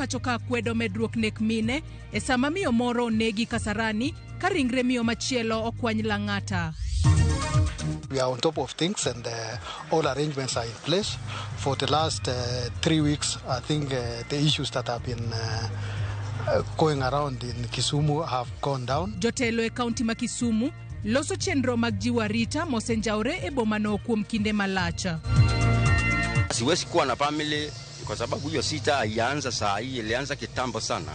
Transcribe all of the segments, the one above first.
pacho ka kwedo medruok nek mine e sama miyo moro onegi Kasarani ka ringre miyo machielo okwany Lang'ata. We are on top of things and all arrangements are in place. For the last 3 weeks, I think the issues that have been going around in Kisumu have gone down. Jotelo e kaunti ma Kisumu loso chenro mag jiwo arita mosenjawre e bomano kuom kinde malach. Siwezi kuwa na family kwa sababu hiyo sita haianza saa hii, ilianza kitambo sana.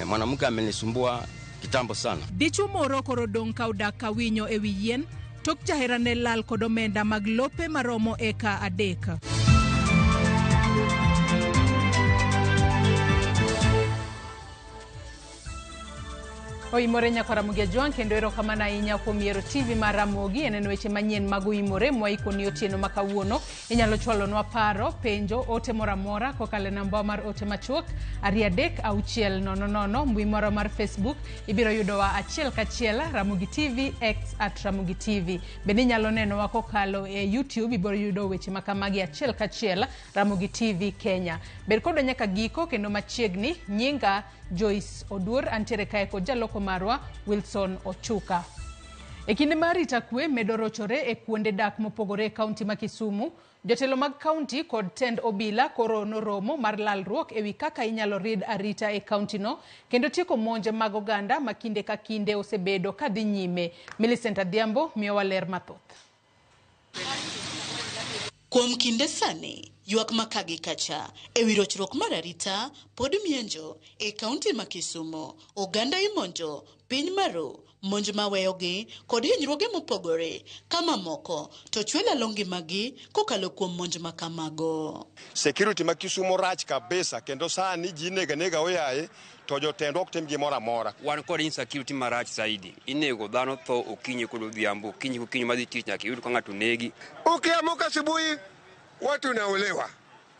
Mwanamke amenisumbua kitambo sana. Dichuo moro koro odong' ka odak ka winyo e wi yien tok jaherane lal kod omenda mag lope maromo eka 3. Oimore nyakwa Ramogi Ajwang' kendo erokamano ahinya kuom yiero TV mar Ramogi e neno weche manyien mag Oimore mwaikoni otieno ma kawuono. Inyalo chwalonwa paro, penjo, ote moro amora kokalo e namba mar ote machuok 23600. Mbui moro mar Facebook ibiro yudowa achiel kachiel Ramogi TV, X @RamogiTV. Bende inyalo nenowa kokalo e YouTube, ibiro yudo weche ma kamagi achiel kachiel Ramogi TV Kenya. Bed kodwa nyaka giko kendo machiegni. Nyinga Joyce Oduor, antiere kae kod jaloko marwa Wilson Ochuka. E kinde mar arita kwe medo rochore e kuonde dak mopogore e kaunti ma Kisumu, jotelo mag kaunti kod tend obila koro noromo mar lalruok ewi kaka inyalo rid arita e kaunti no kendo tieko monj mag oganda ma kinde ka kinde osebedo kadhi nyime. Millicent Adhiambo miyowa ler mathoth. Kuom kinde sani, ywak ma ka gi kacha ewi rochruok mar arita pod mienjo e kaunti ma Kisumu. Oganda imonjo, piny maru, monj maweyogi kod hinyruoge mopogore ka mamoko to chwe lalo ngimagi kokalo kuom monj ma kamago. Security ma Kisumu rach kabisa kendo sani ji inego anega oyaye to jotendwa ok tim gimoro amora. Wan kod insecurity marach zaidi. Inego dhano tho okinyi kod odhiambo, okinyi kokinyi madhi tich nyaka iyud ka ng'ato negi. Ukiamuka asubuhi watu unauliwa,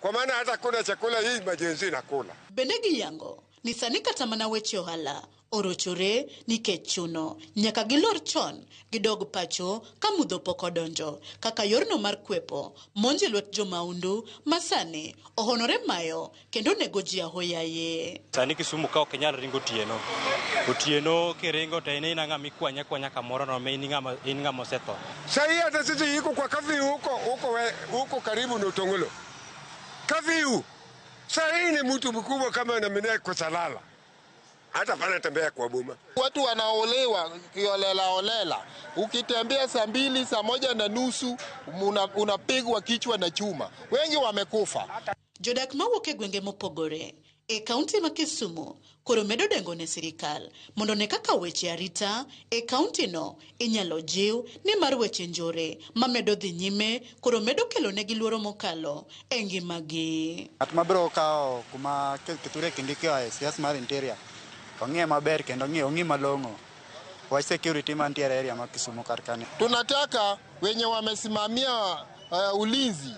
kwa maana hata kuna chakula hii majenzi nakula. Bende giyango ni sani kata mana weche ohala orochore nikech chuno nyaka gilor chon gidog pacho ka mudho pok odonjo kaka yorno mar kwepo monj e lwet jomaundu ma sani ohonore mayo kendo nego ji ahoyaye. Sani Kisumu ka ok inyal ringo otieno. Otieno kiringo to in ng'ama ikwanye akwanya kamoro no in ng'ama osetho. Sahii hata sisi iko kwa curfew huko huko huko karibu na Utongolo. Curfew. Sahii ni mtu mkubwa kama na kwa salala. Hata pana tembea kwa boma. Watu wanaolewa kiolela olela. Ukitembea saa 2, saa 1:30 unapigwa kichwa na chuma. Wengi wamekufa. Jodak mawuok e gwenge mopogore e kaunti ma Kisumu koro medo dengo ne sirikal mondo ne kaka weche arita e kaunti no inyalo jiw nimar weche njore mamedo dhi nyime koro medo kelo negi luoro mokalo e ngimagi. Ng'at mabiro kawo kuma Kithure Kindiki oaye CS mar Interior ong'iye maber kendo ong'i malong'o wach security mantiere area ma Kisumu kar kani. Tunataka wenye wamesimamia ulinzi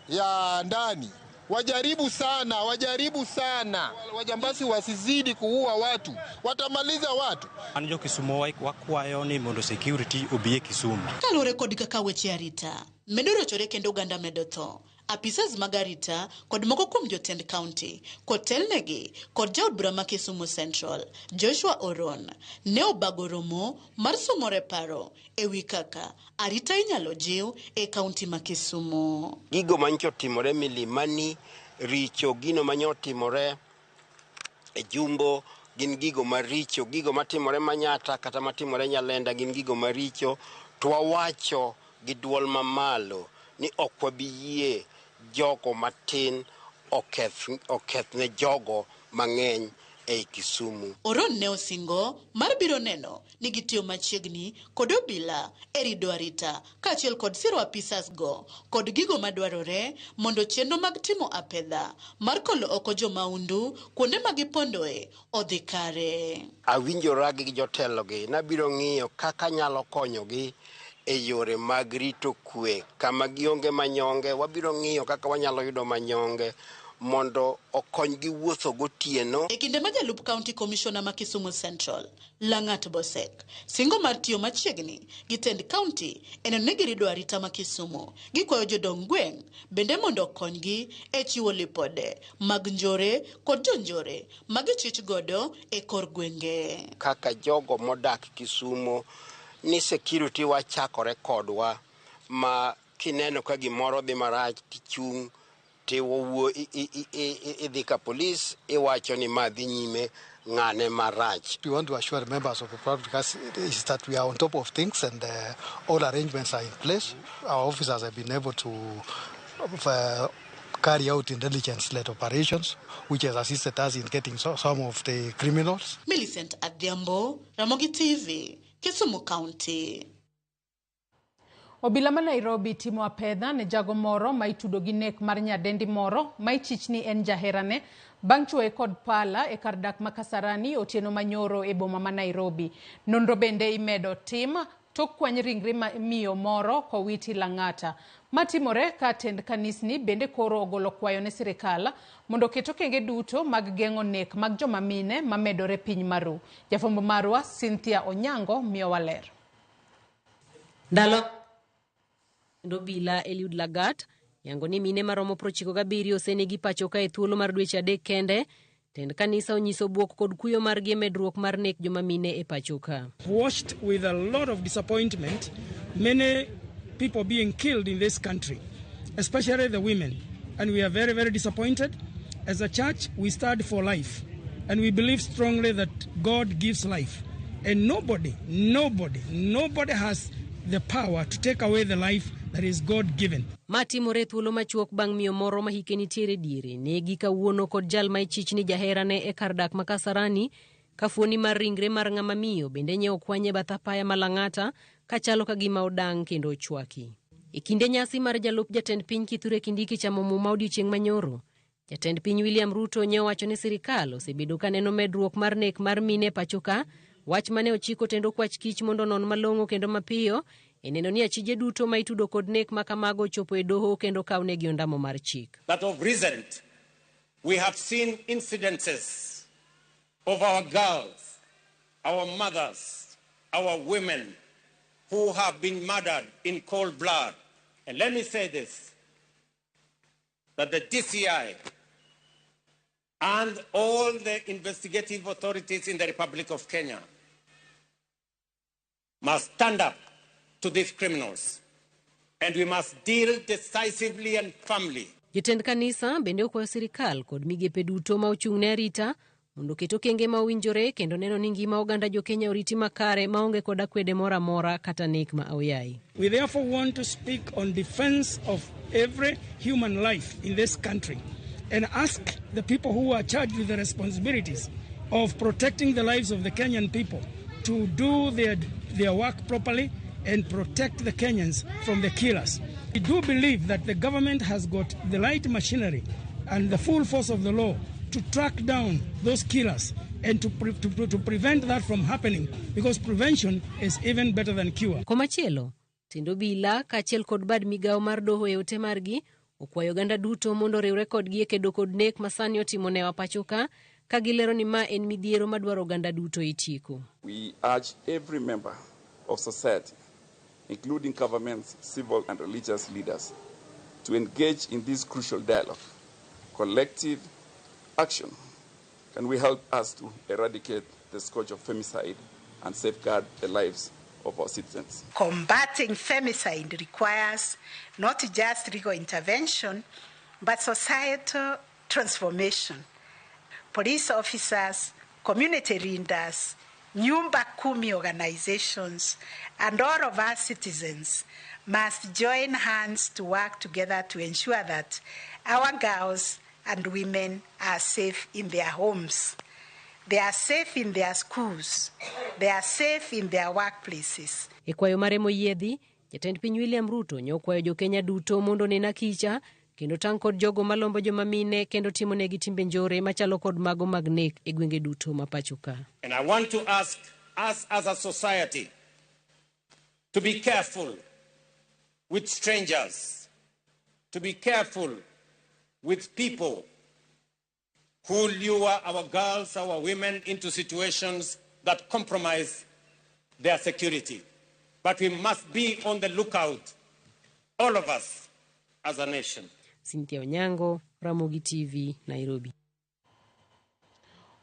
ya ndani wajaribu sana, wajaribu sana, wajambazi wasizidi kuua watu, watamaliza watu. An jo Kisumu wakwayo ni mondo security obi e Kisumu. Kaluwore kod kaka weche arita medo rochore kendo oganda medo tho, apisas mag arita kod moko kuom jotend kaunti kotelnegi kod jaod bura ma Kisumu Central Joshua Oron ne obago romo mar sumore paro ewi kaka arita inyalo jiw e kaunti ma Kisumu. Gigo manyocha otimore Milimani richo, gino manyo otimore e Jumbo gin gigo maricho, gigo matimore Manyata kata matimore Nyalenda gin gigo maricho. To wawacho gi duol mamalo ni ok wabi yie jogo matin oketh ne jogo mang'eny ei Kisumu. Oron ne osingo mar biro neno ni gitiyo machiegni kod obila e rido arita kaachiel kod siro apisas go kod gigo madwarore mondo chenro mag timo apedha mar kolo oko jomaundu kuonde ma gipondoe odhi kare. Awinjora gi jotelogi nabiro ng'iyo kaka nyalo konyogi e yore mag rito kwe kama gionge manyonge. Wabiro ng'iyo kaka wanyalo yudo manyonge mondo okonygi wuotho gotieno. E kinde ma jalup County Commissioner ma Kisumu Central, Lang'at Bosek, singo mar tiyo machiegni gi tend county e neno ni girido arita ma Kisumu, gikwayo jodong gweng' bende mondo okonygi e chiwo lipode mag njore kod jonjore ma gichich godo e kor gwenge. Kaka jogo modak Kisumu ni security wa chakore kodwa ma kineno ka gimoro dhi marach tichung' tiwuo idhi ka polis iwacho ni ma dhi nyime ng'ane marach. We want to assure members of the public is that we are on top of things and all arrangements are in place. Our officers have been able to carry out intelligence-led operations, which has assisted us in getting some of the criminals. Millicent Adhiambo, Ramogi TV, Kisumu County. Obila ma Nairobi timo apedha ne jago moro ma itudo gi nek mar nyadendi moro ma ichich ni en jaherane bang' chuoye kod pala e kar dak ma Kasarani otieno manyoro e boma ma Nairobi. Nonro bende imedo tim tok kwany ringre miyo moro kowiti Lang'ata. Matimore ka tend kanisni bende koro ogolo kwayo ne sirikal mondo oket okenge duto mag geng'o nek mag joma mine mamedore piny maru. Jafwambo marwa Cynthia Onyango miyowa ler. Ndalo obila Eliud Lagat yango ni mine maromo 97 osenegi pacho ka e thuolo mar dweche 3 kende. Tend kanisa onyiso bwok kod kuyo margi e medruok mar nek joma mine e pacho ka. Watched with a lot of disappointment many people being killed in this country, especially the women, and we are very, very disappointed. As a church, we stand for life, and we believe strongly that God gives life, and nobody, nobody, nobody has the power to take away the life that is God given. Ma timore thuolo machuok bang' miyo moro ma hike nitiere diere negi kawuono kod jal ma ichich ni jaherane e kar dak ma Kasarani, ka fuoni mar ringre mar ng'ama miyo bende nye okwany e bath apaya ma Lang'ata kachalo ka gima odang' kendo ochwaki. E kinde nyasi mar jalup jatend piny Kithure Kindiki chamo muma odiochieng' manyoro, jatend piny William Ruto nye owacho ni sirikal osebedo ka neno medruok mar nek mar mine e pacho ka, wach mane ochiko tend okwach kich mondo onon malong'o kendo mapiyo e neno ni achije duto ma itudo kod nek ma kamago ochopo e doho kendo kawnegi ondamo mar chik. That of recent we have seen incidences of our girls, our mothers, our women who have been murdered in cold blood. And let me say this, that the DCI and all the investigative authorities in the Republic of Kenya must stand up to these criminals, and we must deal decisively and firmly. Jotend kanisa bende okwayo sirikal kod migepe duto ma ochung' ne arita mondo oket okenge ma owinjore kendo neno ni ngima oganda jo-Kenya oriti makare maonge kod akwede moro amora kata nek ma aoyaye. We therefore want to speak on defense of every human life in this country and ask the people who are charged with the responsibilities of protecting the lives of the Kenyan people to do their work properly and protect the Kenyans from the killers. We do believe that the government has got the right machinery and the full force of the law to track down those killers and to prevent that from happening, because prevention is even better than cure. Komachielo, tend obila kaachiel kod bad migawo mar doho e ote margi okwayo oganda duto mondo oriwre kodgi e kedo kod nek ma sani otimo newa pacho ka, ka gilero ni ma en midhiero madwaro oganda duto itieko. We urge every member of society, including governments, civil and religious leaders, to engage in this crucial dialogue. Collective action can we help us to eradicate the scourge of femicide and safeguard the lives of our citizens. Combating femicide requires not just legal intervention, but societal transformation. Police officers, community leaders, Nyumba Kumi organizations, and all of us citizens must join hands to work together to ensure that our girls and women are safe in their homes. They are safe in their schools. They are safe in their workplaces. E kwayo mare moyiedhi, jatend piny William Ruto ne okwayo jo-Kenya duto mondo onen akicha kendo tang' kod jogo malombo joma mine kendo timonegi timbe njore machalo kod mago mag nek e gwenge duto ma pacho ka. And I want to ask us as a society to be careful with strangers, to be careful with people Who lure our girls, our women into situations that compromise their security. But we must be on the lookout, all of us, as a nation. Cynthia Onyango, Ramogi TV, Nairobi.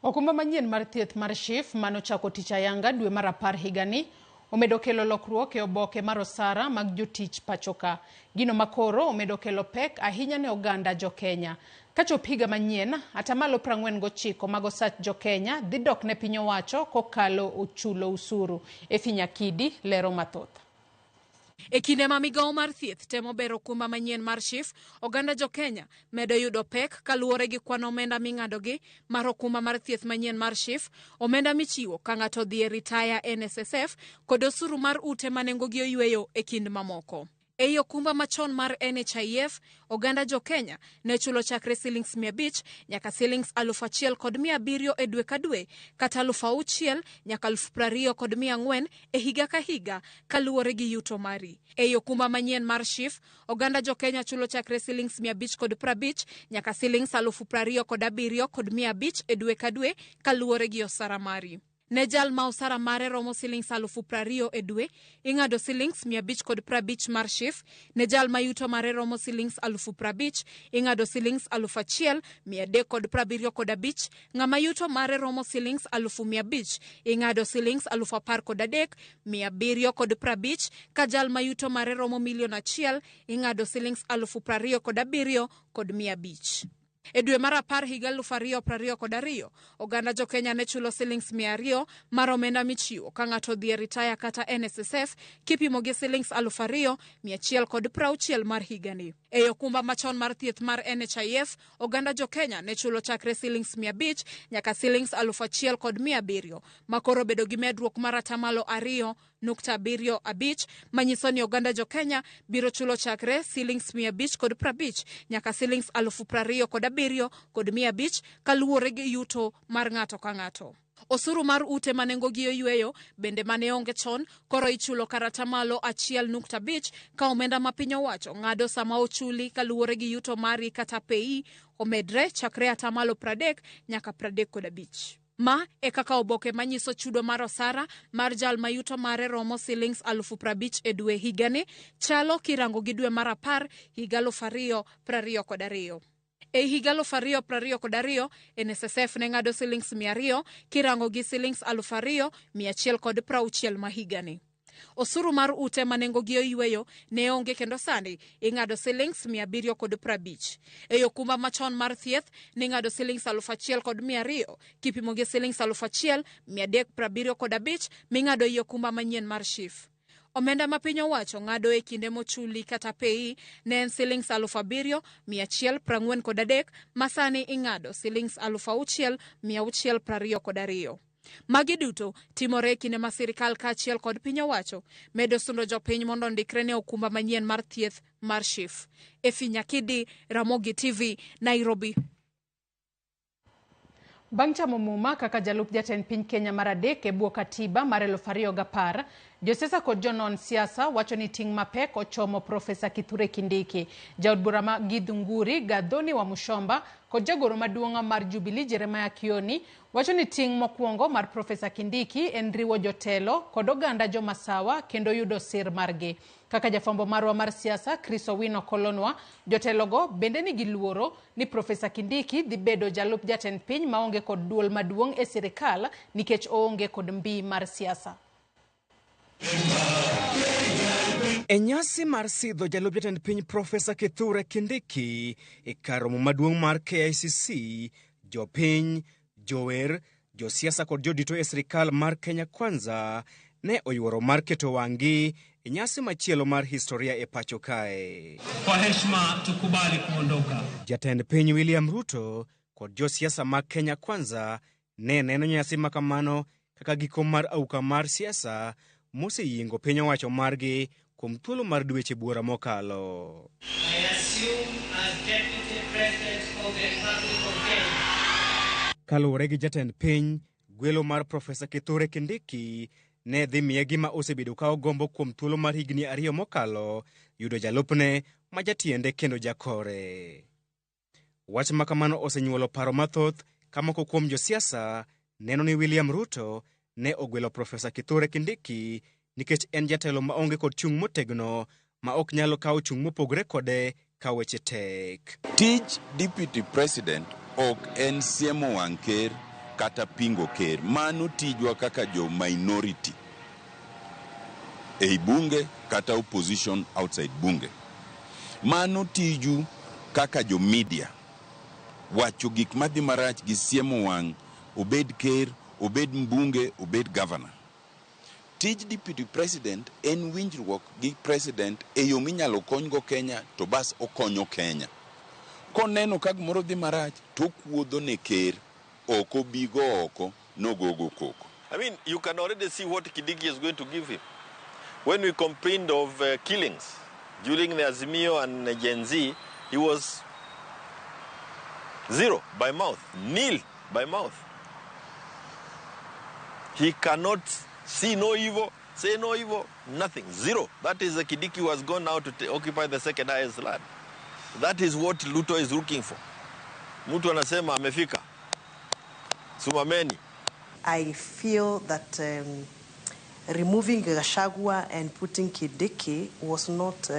Okumba manyien mar thieth mar SHIF manochako tich ayanga dwe mar 10 higani omedo kelo lokruok e oboke mar osara mag jotich pachoka. Gino makoro omedo kelo pek ahinya ne oganda jokenya. Kachop higa manyien, atamalo 49 mag osach jokenya dhi dok ne piny owacho kokalo ochulo usuru. Efi Nyakidi lero mathoth. E kinde ma migawo mar thieth temo bero okumba manyien mar SHIF, oganda jokenya medo yudo pek kaluwore gi kwan omenda ming'adogi mar okumba mar thieth manyien mar SHIF, omenda michiwo ka ng'ato odhi e ritaya NSSF kod osuru mar ute ma nengogi oyweyo e kind mamoko. Ei okumba machon mar NHIF, oganda jokenya ne chulo chakre silings 500 nyaka silings 1,700 e dwe ka dwe kata 6,000 nyaka 24,400 e higa ka higa kaluwore gi yuto mari. Ei okumba manyien mar SHIF, oganda jokenya chulo chakre silings 550 nyaka silings 27,500 e dwe ka dwe kaluwore gi osara mari. Ne jal ma osara mare romo silings 20,000 e dwe, ing'ado silings 550 mar SHIF. Ne jal ma yuto mare romo silings 50,000, ing'ado silings 1,375. Ng'ama yuto mare romo silings 500,000, ing'ado silings 13,750. Ka jal ma yuto mare romo 1,000,000, ing'ado silings 27,500. E dwe mar 10 higa 2022, oganda jokenya ne chulo silings 200 mar omenda michiwo ka ng'ato odhi e ritaya kata NSSF kipimo gi silings 2,160 mar higani. E okumba machon mar thieth mar NHIF, oganda jokenya ne chulo chakre silings 500 nyaka silings 1,700 makoro bedo gi medruok mar atamalo 2.75 manyiso ni oganda jokenya biro chulo chakre silings 550 nyaka silings 27,500 kaluwore gi yuto mar ng'ato ka ng'ato. Osuru mar ute ma nengogi oyweyo bende mane onge chon koro ichulo kar atamalo 1.5 ka omenda ma piny owacho ng'ado sama ochuli kaluwore gi yuto mari kata PAYE omedre chakre atamalo 30 nyaka 35. Ma e kaka oboke manyiso chudo mar osara mar jal ma yuto mare romo silings 50,000 e dwe higani chalo kirango gi dwe mar 10 higa 2022. E higa 2022, NSSF ne ng'ado silings 200 kirango gi silings 2,160 ma higani. Osuru mar ute ma nengogi oyweyo ne onge kendo sani ing'ado silings 750. E okumba machon mar thieth ning'ado silings 1,200 kipimo gi silings 1,375 ming'ado e okumba manyien mar SHIF. Omenda ma piny owacho ng'ado e kinde mochuli kata PAYE ne en silings 7,143 ma sani ing'ado silings 6,622. Magi duto timore e kinde ma sirikal kaachiel kod piny owacho medo sundo jopiny mondo ondikre ne okumba manyien mar thieth mar SHIF. Efi Nyakidi, Ramogi TV, Nairobi. Bang' chamo muma kaka jalup jatend piny Kenya mar 3 e bwo katiba mar 2010, josiasa kod jonon siasa wacho ni ting' mapek ochomo Profesa Kithure Kindiki. Jaod bura ma Githunguri Gathoni Wamuchomba kod jagoro maduong' mar Jubilee Jeremiah Kioni wacho ni ting' mokwongo mar Profesa Kindiki en riwo jotelo kod oganda jomasawa kendo yudo sir margi. Kaka jafwambo marwa mar siasa Chris Owino kolonwa, jotelogo bende nigi luoro ni Profesa Kindiki dhi bedo jalup jatend piny maonge kod duol maduong' e sirikal nikech oonge kod mbi mar siasa. E nyasi mar sidho jalup jatend piny Profesa Kithure Kindiki e kar romo maduong' mar KICC, jopiny, jower, josiasa kod jodito e sirikal mar Kenya Kwanza ne oyuoro mar keto wang'gi e nyasi machielo mar historia e pacho kae. Kwa heshima tukubali kuondoka. Jatend piny William Ruto kod josiasa mag Kenya Kwanza ne neno nyasi makamano kaka giko mar auka mar siasa moseyingo piny owacho margi kuom thuolo mar dweche buora mokalo. Kaluwore gi jatend piny, gwelo mar Profesa Kithure Kindiki ne dhi miye gima osebedo ka ogombo kuom thuolo mar higni 2 mokalo, yudo jalupne ma jatiende kendo jakore. Wach makamano osenyuolo paro mathoth Ka moko kuom josiasa neno ni William Ruto ne ogwelo Profesa Kithure Kindiki nikech en jatelo maonge kod chung' motegno ma ok nyalo kawo chung' mopogore kode ka weche tek. Tij Deputy President ok en siemo wang' ker kata pingo ker. Mano tijwa kaka jo minority ei bunge kata opposition outside bunge. Mano tiju kaka jo media. Wacho gik madhi marach gi siemo wang' obed ker, obed mbunge, obed governor. Tij Deputy President en winjruok gi President e yo minyalo konygo Kenya to bas okonyo Kenya. Koneno ka gimoro dhi marach to okuodho ne ker, ok obi go oko nogogo koko. I mean, you can already see what Kindiki is going to give him. When we complained of killings during the Azimio and Gen Z, he was zero by mouth, nil by mouth. He cannot see no evil, say no evil, nothing, zero. That is the Kindiki who has gone now to occupy the second highest land. That is what Ruto is looking for. Mtu anasema amefika. Sumameni. I feel that removing Gachagua and putting Kindiki was not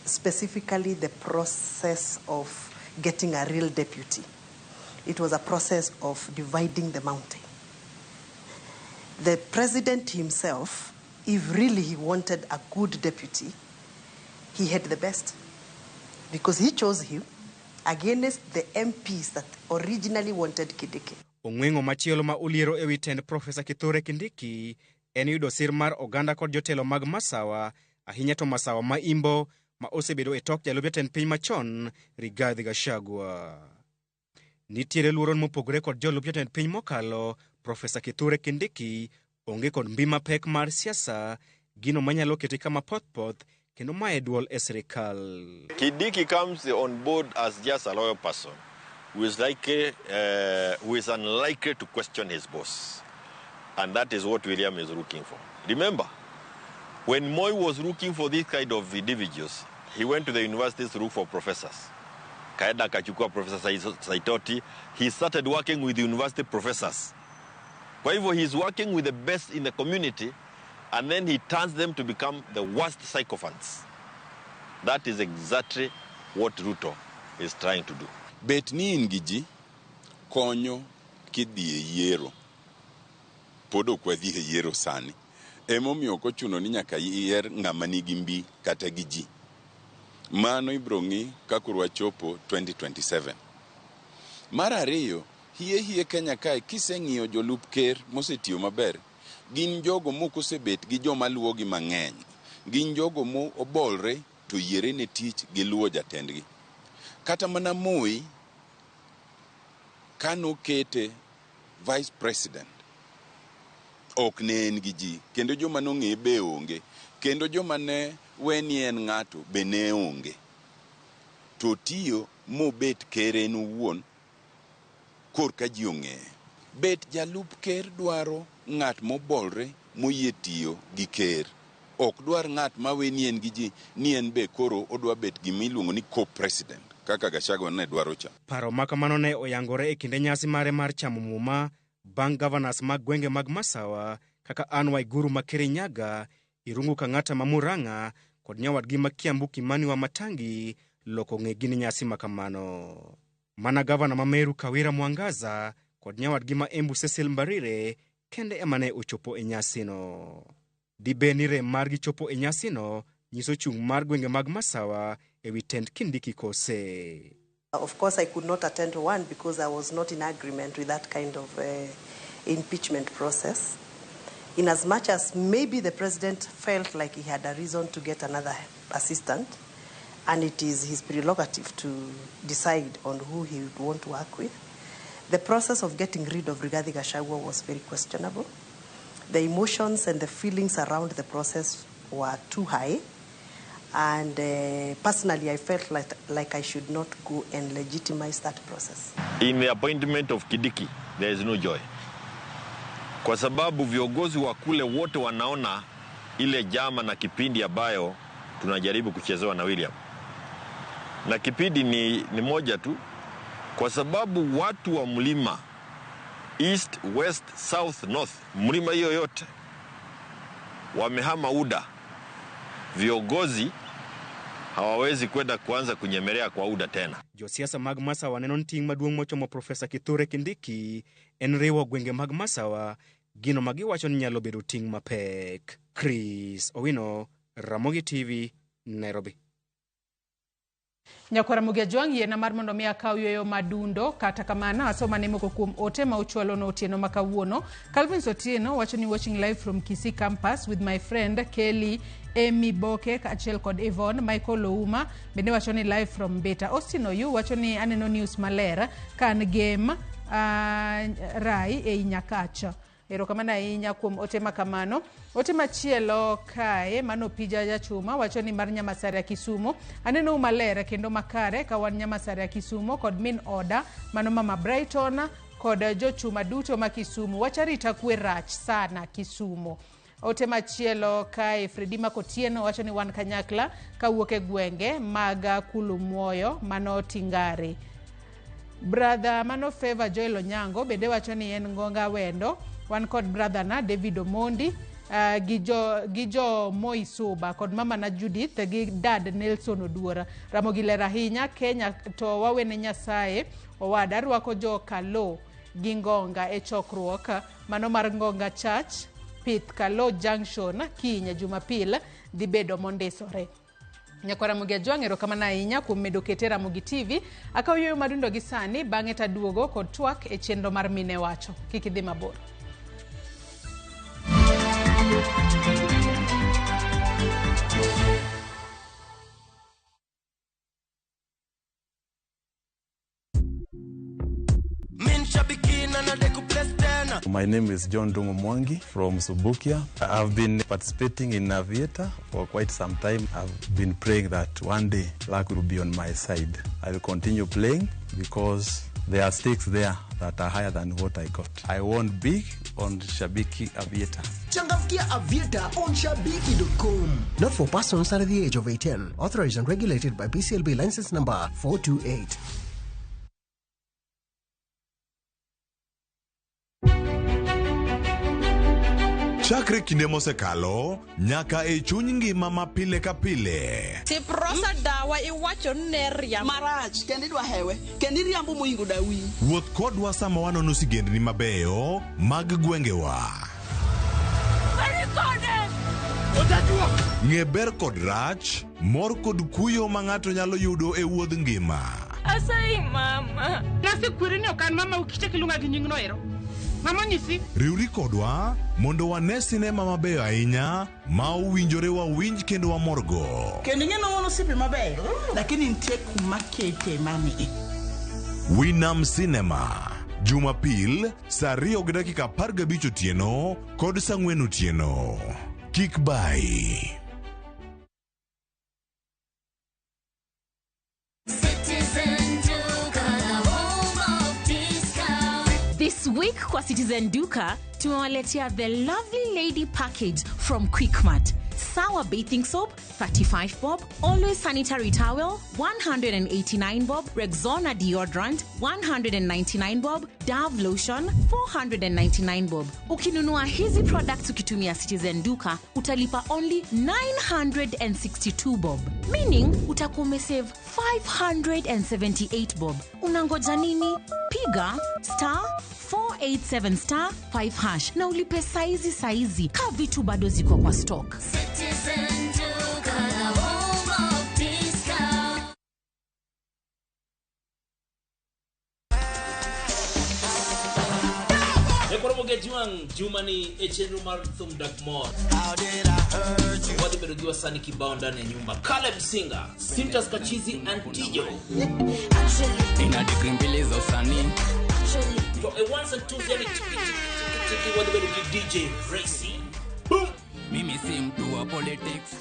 specifically the process of getting a real deputy. It was a process of dividing the mountain. The president himself, if really he wanted a good deputy, he had the best, because he chose him against the MPs that originally wanted Kindiki. Ong'weng'o machielo ma oliero ewi tend Profesa Kithure Kindiki en yudo sir mar oganda kod jotelo mag Masawa, ahinya to Masawa ma Imbo ma osebedo e tok jalup jatend piny machon Rigathi Gachagua. Nitiere luoro mopogore kod jolup jatend piny mokalo, Profesa Kithure Kindiki onge kod mbi mapek mar siasa, gino manyalo kete kama pothpoth kendo maye duol e sirikal. Kindiki comes on board as just a loyal person who is unlikely to question his boss. And that is what William is looking for. Remember, when Moi was looking for this kind of individuals, he went to the universities to look for professors. Kaenda akachukua Professor Saitoti. He started working with university professors. Kwa hivyo, he's working with the best in the community, and then he turns them to become the worst sycophants. That is exactly what Ruto is trying to do. Bet ni in gi ji konyo kidhi e yiero. Pod ok wadhi e yiero sani. Emomiyo ok ochuno ni nyaka yier ng'ama nigi mbi kata gi ji. Mano ibiro ng'i ka koro wachopo 2027. Mar ariyo, hie hie Kenya kae kiseng'iyo jolup ker mosetiyo maber, gin jogo mok osebet gi joma luwogi mang'eny. Gin jogo mo obolre to yiere ne tich giluwo jatendgi. Kata mana Moi kanokete vice president, ok ne en gi ji, kendo joma nong'eye be onge, kendo joma ne we ni en ng'ato be ne onge. To tiyo mobet ker en owuon korka ji ong'eye. Bet jalup ker dwaro ng'at mobolre moyie tiyo gi ker. Ok dwar ng'at ma we ni en gi ji, ni en be koro odwa bet gima iluongo ni co-president kaka Gachagua ne dwaro cha. Paro ma kamano ne oyangore e kinde nyasi mare mar chamo muma bang' governors mag gwenge mag Masawa kaka Anne Waiguru ma Kirinyaga, Irungu Kang'ata ma Murang'a kod nyawadgi ma Kiambu Kimani Wamatangi loko ng'egi ni nyasi ma kamano. Mana gavana ma Meru Kawira Mwangaza kod nyawadgi ma Embu Cecil Mbarire kende ema ne ochopo e nyasino. Dibed ni rem margi chopo e nyasino nyiso chung' mar gwenge mag Masawa ewi tend Kindiki kose. Of course, I could not attend one because I was not in agreement with that kind of impeachment process. In as much as maybe the president felt like he had a reason to get another assistant, and it is his prerogative to decide on who he would want to work with, the process of getting rid of Rigathi Gachagua was very questionable. The emotions and the feelings around the process were too high. And personally, I felt like I should not go and legitimize that process. In the appointment of Kindiki, there is no joy. Kwa sababu viongozi wa kule wote wanaona ile jama na kipindi ambayo tunajaribu kuchezewa na William. Na kipindi ni moja tu. Kwa sababu watu wa mlima East, West, South, North, mlima hiyo yote wamehama UDA. Viongozi hawawezi kwenda kuanza kunyemelea kwa UDA tena. Josiasa mag Masawa neno ni ting' maduong' mochomo Profesa Kithure Kindiki en riwo gwenge mag Masawa, gino ma giwacho ni nyalo bedo ting' mapek. Chris Owino, Ramogi TV, Nairobi. Nyakwar Ramogi Ajwang' yiena mar mondo mi akaw yueyo madundo kata kamano asoma ne moko kuom ote ma uchwalo no otieno ma kawuono. Calvin Otieno wacho ni watching live from Kisii campus with my friend Kelly Amy Boke kaachiel kod Yvonne. Michael Ouma bende wacho ni live from Beta. Austin Oyu wacho ni aneno news maler ka an game Rai ei Nyakacha. Erokamano ahinya kuom ote ma kamano. Ote machielo kae mano Pija Jachuma wacho ni mar Nyamasaria Kisumu. Aneno maler kendo makare ka wan Nyamasaria Kisumu kod min oda mano Mama Brighton kod jochuma duto ma Kisumu. Wach arita kwe rach sana Kisumu. Ote machielo kae Fredi Makotieno wacho ni wan kanyakla kawuok e gwenge mag Kulumwoyo mano Tingari. Brother mano Favor Joel Onyango bende wacho ni en Ngonga Wendo. Wan kod brother na David Omondi gi jo Moi Suba kod mama na Judith gi dad Nelson Oduora. Ramogi ler ahinya Kenya to wawene Nyasaye owada rwako jo Kalo gi Ngonga e chokruok mano mar Ngonga Church Pith Kalo Junction kiny Jumapil dhi bedo mondisore. Nyakwar Ramogi Ajwang' erokamano ahinya kuom medo kete Ramogi TV. Akaw yueyo madundo gi sani bang'e taduogo kod twak e chenro mar Mine Wacho. Kik idhi mabor. My name is John Dungu Mwangi from Subukia. I've been participating in Aviator for quite some time. I've been praying that one day luck will be on my side. I will continue playing because there are stakes there that are higher than what I got. I won big on Shabiki Aviator. Changamkia Aviator on Shabiki.com. Not for persons under the age of 18. Authorized and regulated by BCLB license number 428. Chakre kinde mosekalo nyaka e chuny ngima ma pile ka pile. Siprosa dawa iwacho ni riambo marach kendo idwa hewe kendo iriambo moingo dawi. Wuoth kodwa sama wanono sigendni mabeyo mag gwengewa. Ng'e ber kod rach, mor kod kuyo ma ng'ato nyalo yudo e wuodh ngima. Asayi mama. Nasekweri ni ok an mama ukichak iluonga gi nyingno ero. Mama nyisi. Riwri kodwa mondo wane sinema mabeyo ahinya ma owinjore wawinj kendo wamorgo. Kendo ing'e ni wan osiepe mabeyo, lakini nitie kuma kete mami. Winam Cinema, Jumapil saa 2:15 otieno kod saa 4 otieno. Kik bai. This week kwa Citizen Duka tumewaletea the Lovely Lady package from Quickmart. Sour bathing soap 35 bob, Always sanitary towel 189 bob, Rexona deodorant 199 bob, Dove lotion 499 bob. Ukinunua hizi products ukitumia Citizen Duka utalipa only 962 bob, meaning utakuwa umesave 578 bob. Unangoja nini? Piga star 487 star 5 hash na ulipe saizi saizi ka vitu bado ziko kwa stock. Citizen Duka, the home of discount. Ekoromoge Jumani e chenro mar thum dak mor. Wadhi bedo gi wasanii kibao ndani ya nyumba. Caleb Singa, Sintas Kachizi and Tijo. Ina degree mbili za usanii. To a ones and twos yani tiki tiki tiki wadhi bedo gi DJ Racy. Boom. Mimi si mtu wa politics.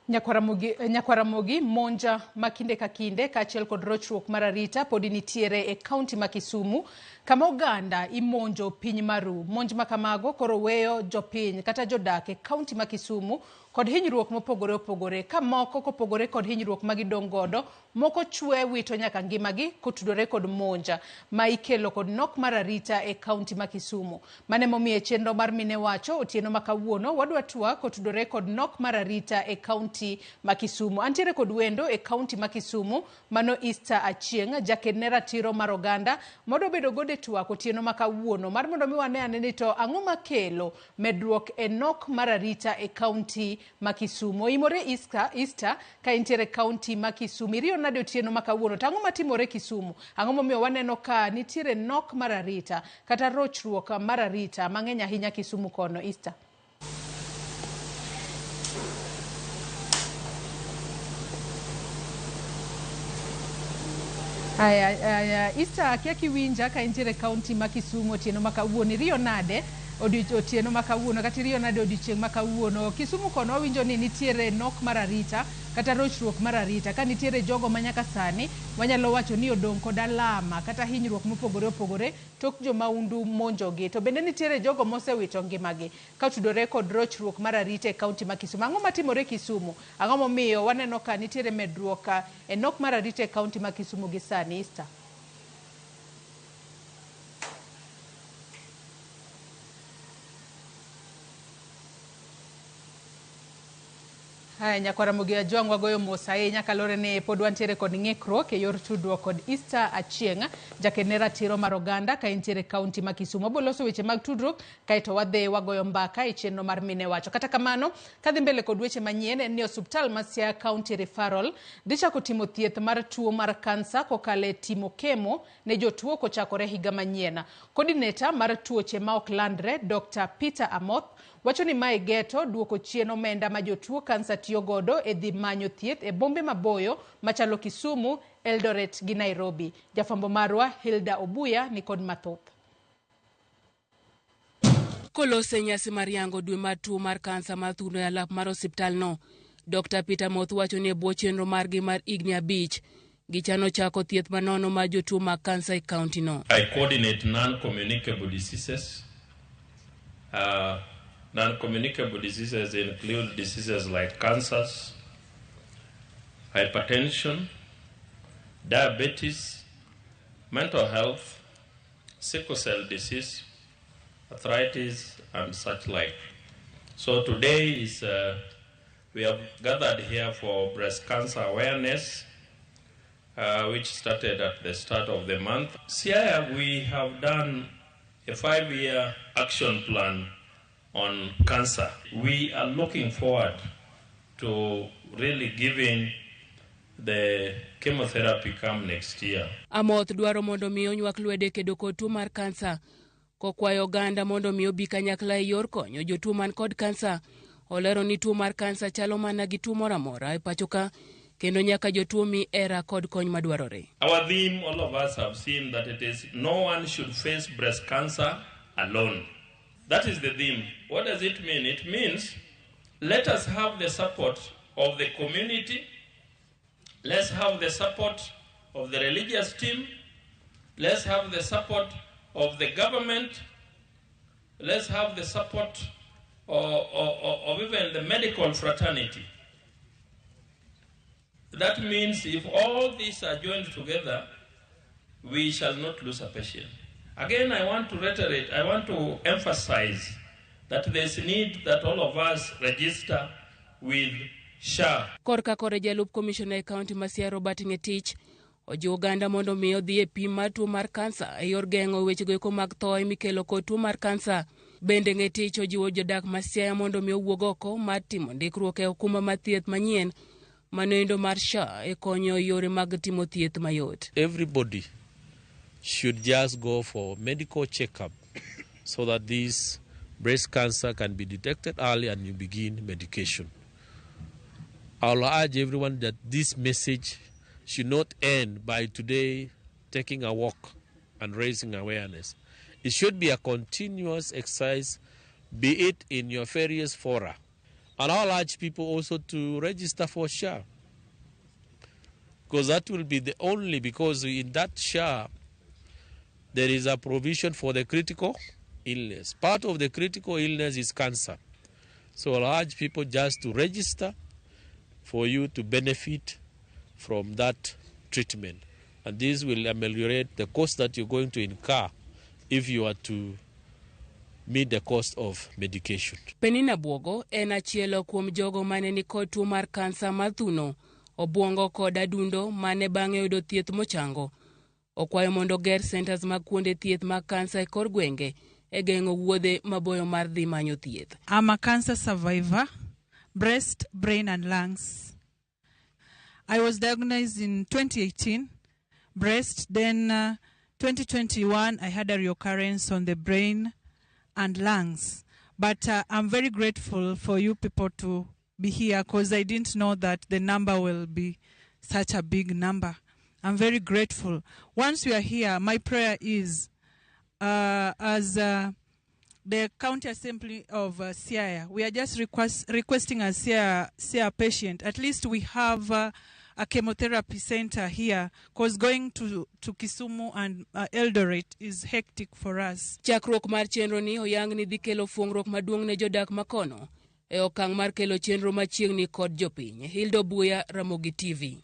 Nyakwaramogi monja ma kinde ka kinde kaachiel kod rochruok mar arita podi nitiere e kaunti ma Kisumu kama oganda imonjo piny maru. Monj ma kamago koro weyo jopiny kata jodak e kaunti ma Kisumu kod hinyruok mopogore opogore ka moko kopogore kod hinyruok ma gidong' godo moko chwe wito nyaka ngimagi kotudore kod monja ma ikelo kod nok mar arita e kaunti ma Kisumu. Mane momiyo e chenro mar Mine Wacho otieno ma kawuono wadwa twak kotudore kod nok mar arita e kaunti ma Kisumu. Antiere kod wendo e kaunti ma Kisumu mano Easter Achieng', jaked ne ratiro mar oganda modwa bedo godo e twak otieno ma kawuono mar mondo mi wane ane ni to ang'o makelo medruok e nok mar arita e kaunti ma Kisumu. Oimore Easter ka intiere kaunti ma Kisumu. Iriyo nade otieno ma kawuono? To ang'o matimore Kisumu? Ang'o momiyo waneno ka nitiere nok mar arita kata rochruok mar arita mang'eny ahinya Kisumu kono? Easter. Aya, Easter, akia kiwinja ka intiere kaunti ma Kisumu otieno ma kawuono. Iriyo nade otieno ma kawuono kata iriyo nade odiochieng' ma kawuono? Kisumu kono wawinjo ni nitiere nok mar arita kata rochruok mar arita ka nitiere jogo ma nyaka sani wanyalo wacho ni odong' kod alama kata hinyruok mopogore opogore tok jomaundu monjogi. To bende nitiere jogo mosewito ngimagi ka otudore kod rochruok mar arita e kaunti ma Kisumu. Ang'o matimore Kisumu? Ang'o momiyo waneno ka nitiere medruok e nok mar arita e kaunti ma Kisumu gi sani? Easter. Haya, Nyakwaramogi Ajwang' wagoyo mos ahinya kaluwore ni pod wantiere kod ng'ikruok e yor tudruok kod Easter Achieng', jaked ne ratiro mar oganda ka entiere kaunti ma Kisumu. Wabiro loso weche mag tudruok kaeto wadhi wagoyo mbaka e chenro mar Mine Wacho. Kata kamano, kadhi mbele kod weche manyien en ni osuptal ma Siaya County Referral dhi chako timo thieth mar tuo mar kansa kokalo e timo kemo ne jotuo kochakore higa manyien. Coordinator mar tuoche ma ok landre Dr. Peter Amoth wacho ni mae geto duoko chien omenda ma jotuo kansa tiyo godo e dhi manyo thieth e bombe maboyo machalo Kisumu, Eldoret gi Nairobi. Jafwambo marwa Hilda Obuya ni kod mathoth. Kolose nyasi mar yango dwe mar tuo mar kansa mar thuno e alap mar osiptalno, Dr. Peter Moth wacho ni e bwo chenro margi mar higni 5 gichano chako thieth manono mar jotuo mag kansa e kaunti no. I coordinate non-communicable diseases. Non-communicable diseases include diseases like cancers, hypertension, diabetes, mental health, sickle cell disease, arthritis, and such like. So today is we have gathered here for breast cancer awareness, which started at the start of the month. Siaya, we have done a 5-year action plan on cancer. We are looking forward to really giving the chemotherapy come next year. Amoth dwaro mondo mi onywak lwedo e kedo kod tuo mar kansa kokwayo oganda mondo mi obi kanyakla e yor konyo jotuo man kod kansa. Olero ni tuo mar kansa chalo mana gi tuo moro amora e pacho ka kendo nyaka jotuo mi hera kod kony madwarore. Our theme, all of us have seen that it is no one should face breast cancer alone. That is the theme. What does it mean? It means let us have the support of the community, let's have the support of the religious team, let's have the support of the government, let's have the support of even the medical fraternity. That means if all these are joined together, we shall not lose a patient. Again, I want to reiterate, I want to emphasize that there's need that all of us register with SHA. Korka kore jalup komishona e kaunti ma Siaya Robert Ngetich ojiwo oganda mondo mi odhi e pim mar tuo mar kansa e yor geng'o wechego eko mag thoe mikelo kod tuo mar kansa. Bende Ngetich ojiwo jodak ma Siaya mondo mi owuog oko mar timo ndikruok e okumba mar thieth manyien manoendo mar SHA e konyo yore mag timo thieth mayot. Everybody should just go for medical checkup so that this breast cancer can be detected early and you begin medication. I'll urge everyone that this message should not end by today taking a walk and raising awareness. It should be a continuous exercise, be it in your various fora. And I'll urge people also to register for SHA, because that will be the only, because in that SHA, there is a provision for the critical illness. Part of the critical illness is cancer. So I'll urge people just to register for you to benefit from that treatment. And this will ameliorate the cost that you're going to incur if you are to meet the cost of medication. Penina Bwogo en achiel kuom jogo mane nikod tuo mar kansa mar thuno, obwongo kod adundo mane bang'e oyudo thieth mochango. Okwayo mondo oger centers mag kuonde thieth mag kansa e kor gwenge e geng'o wuodhe maboyo mar dhi manyo thieth. I'm a cancer survivor, breast, brain and lungs. I was diagnosed in 2018, breast, then 2021 I had a recurrence on the brain and lungs. But I'm very grateful for you people to be here, because I didn't know that the number will be such a big number. I'm very grateful. Once we are here, my prayer is, as the County Assembly of Siaya, we are just requesting a Siaya patient. At least we have a chemotherapy center here, because going to Kisumu and Eldoret is hectic for us. Chakruok mar chenro ni oyang ni dhi kelo fuongruok maduong' ne jodak makono e okang' mar kelo chenro machiegni kod jopiny. Hildo Buya, Ramogi TV.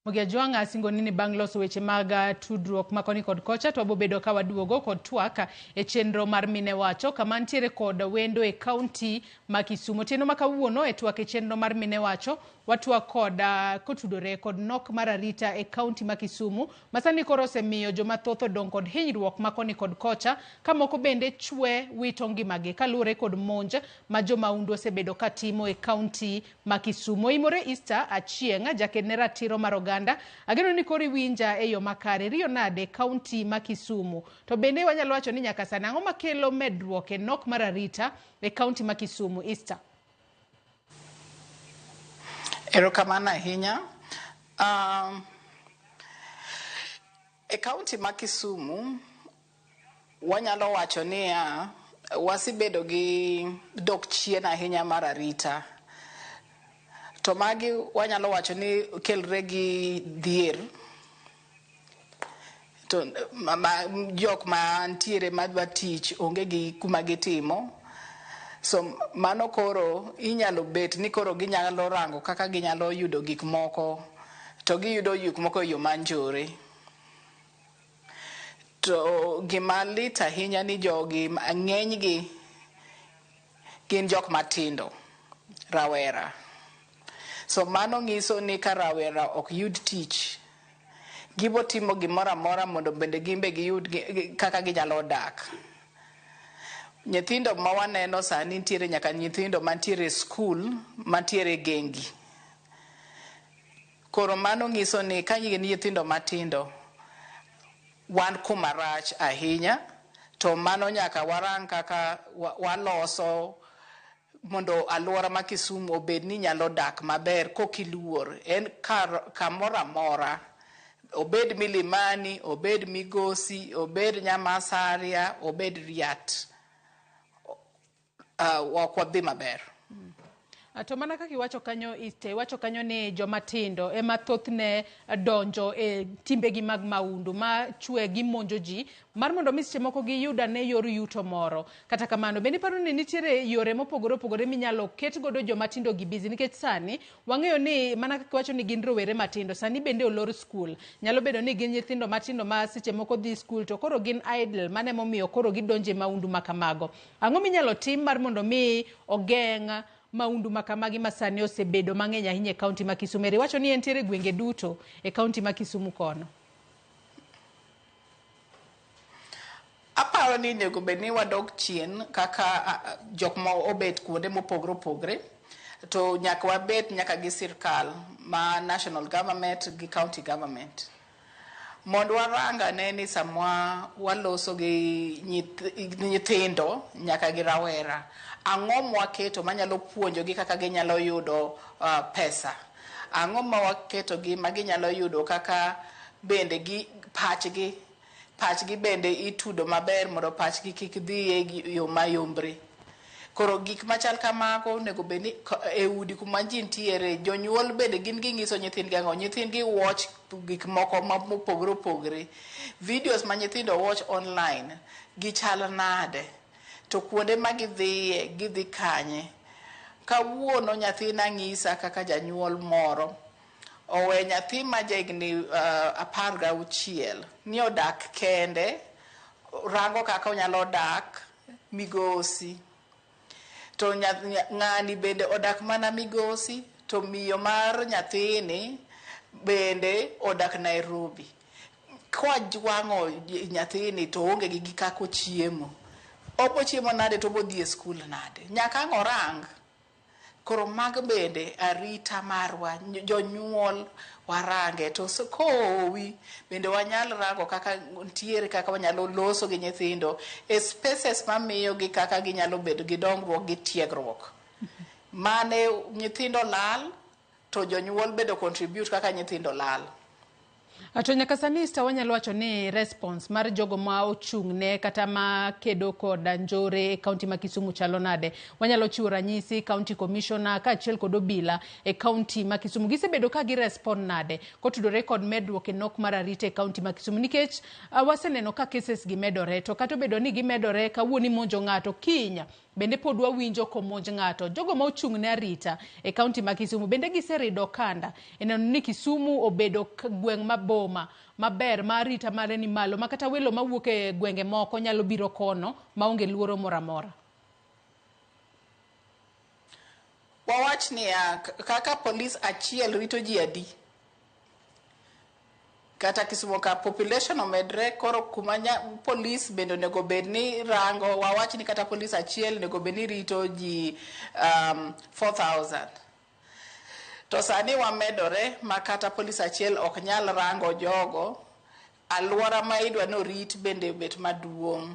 Mogi Ajwang' asingo ni bang' loso weche mag tudruok makoni kod kocha to wabobedo ka waduogo kod twak e chenro mar Mine Wacho kama ntiere kod wendo e kaunti ma Kisumu. Otieno ma kawuono e twak e chenro mar Mine Wacho watwak kod kotudore kod nok mar arita e kaunti ma Kisumu masani koro osemiyo joma thoth odong' kod hinyruok makoni kod kocha ka moko bende chwe wito ngimagi kaluwore kod monj ma jomahundu osebedo katimo e kaunti ma Kisumu. Oimore Easter Achieng' jaked ne ratiro mar oganda. Ageno ni koro iwinja e yo makare. Riyo nade kaunti ma Kisumu? To bende wanyalo wacho ni nyaka sani ang'o makelo medruok e nok mar arita e kaunti ma Kisumu? Easter. Erokamano ahinya. E kaunti ma Kisumu wanyalo wacho niya wasebedo gi dok chien ahinya mar arita. To magi wanyalo wacho ni kelre gi dhier. To jok mantiere madwa tich onge gi kuma gitimo. So mano koro inyalo bet ni koro ginyalo rango kaka ginyalo yudo gik moko to giyudo gik moko e yo manjore. To gima lit ahinya ni jogi ng'enygi gin jok matindo, rawera. So mano nyiso ni ka rawera ok yud tich, gibo timo gimoro amora mondo bende gimbe giyud kaka ginyalo dak. Nyithindo ma waneno sani nitiere nyaka nyithindo mantiere skul, mantiere gengi. Koro mano nyiso ni ka gin nyithindo matindo, wan kuma rach ahinya, to mano nyaka warang kaka waloso mondo alwora ma Kisumu obed ni nyalo dak maber kokiluor. En kamoro amora, obed Milimani, obed Migosi, obed Nyamasaria, obed Riat, ok wadhi maber. To mana kaka iwacho kanyo, iwacho kanyo ni joma tindo ema thothne donjo e timbegi mag mahundu ma chwe gimonjo ji mar mondo mi seche moko giyud ane yor yuto moro. Kata kamano bende iparo ni nitiere yore mopogore opogore minyalo ket godo joma tindo gi busy, nikech sani wang'eyo ni mana kaka iwacho ni gin rowere matindo, sani bende olor skul. Nyalo bedo ni gin nyithindo matindo ma seche moko dhi skul to koro gin idle, mano emomiyo koro gidonje mahundu ma kamago. Ang'o minyalo tim mar mondo mi ogeng' mahundu makamagi masani osebedo mang'eny ahinya e kaunti ma Kisumu? Eri wacho ni entiere gwenge duto e kaunti ma Kisumu kono. Aparo ni onego bed ni wadok chien kaka jok ma obet kuonde mopogore opogore, to nyaka wabet nyaka gi sirkal ma national government gi county government mondo warang ane ni sama waloso gi nyithindo nyaka gi rawera, ang'o mwaketo manyalo puonjogi kaka ginyalo yudo pesa, ang'o ma waketo gi ma ginyalo yudo kaka bende gi pachgi bende itudo maber mondo pachgi kik dhi e yo mayombre. Koro gik machal kamago onego bed ni e udi kuma ji nitiere, jonyuol bende gin ging'iso nyithindgi ang'o? Nyithindgi watch gik moko mopogore opogore. Videos ma nyithindo watch online gichal nade? To kuonde ma gidhiye, gidhi kanye? Kawuono nyathina ng'isa kaka janyuol moro owe nyathi ma jahigni 16 ni odak kende, rango kaka onyalo dak migosi. To ng'ani bende odak mana migosi, to miyo mar nyathini bende odak Nairobi. Kwajwang'o nyathini to oonge gi kaka ochiemo. Obo chiemo nade to obo dhi e skul nade? Nyaka ang' orang. Koro mago bende arita marwa, jonyuol warange. To kowi bende wanyal rango kaka ntiere kaka wanyalo loso gi nyithindo e spaces mamiyo gi kaka ginyalo bedo gi dongruok gi tiegruok. Mane nyithindo lal, to jonyuol bende contribute kaka nyithindo lal. To nyaka sani Esther, wanyalo wacho ni response mar jogo ma ochung' ne kata ma kedo kod njore e kaunti ma Kisumu chalo nade? Wanyalo chiwo ranyisi county commissioner kaachiel kod obila e kaunti ma Kisumu. Gisebedo ka gi respond nade kotudore kod medruok e nok mar arita e kaunti ma Kisumu? Nikech waseneno ka cases gi medore, to kata obedo ni gimedore, kawuono imonjo ng'ato, kiny bende pod wawinjo komonj ng'ato. Jogo ma ochung' ne arita e kaunti ma Kisumu bende giserido okanda e neno ni Kisumu obedo gweng' ma boma maber ma arita mare ni malo, ma kata welo mawuok e gwenge moko nyalo biro kono maonge luoro moro amora. Wawach niya, kaka polis achiel rito ji adi? Kata Kisumu ka population omedre, koro kuma polis bende onego bed ni rango, wawach ni kata polis achiel onego bed ni rito ji 4,000. To sani wamedore ma kata polis achiel ok nyal rango jogo, alwora ma idwa ni orit bende bet maduong'.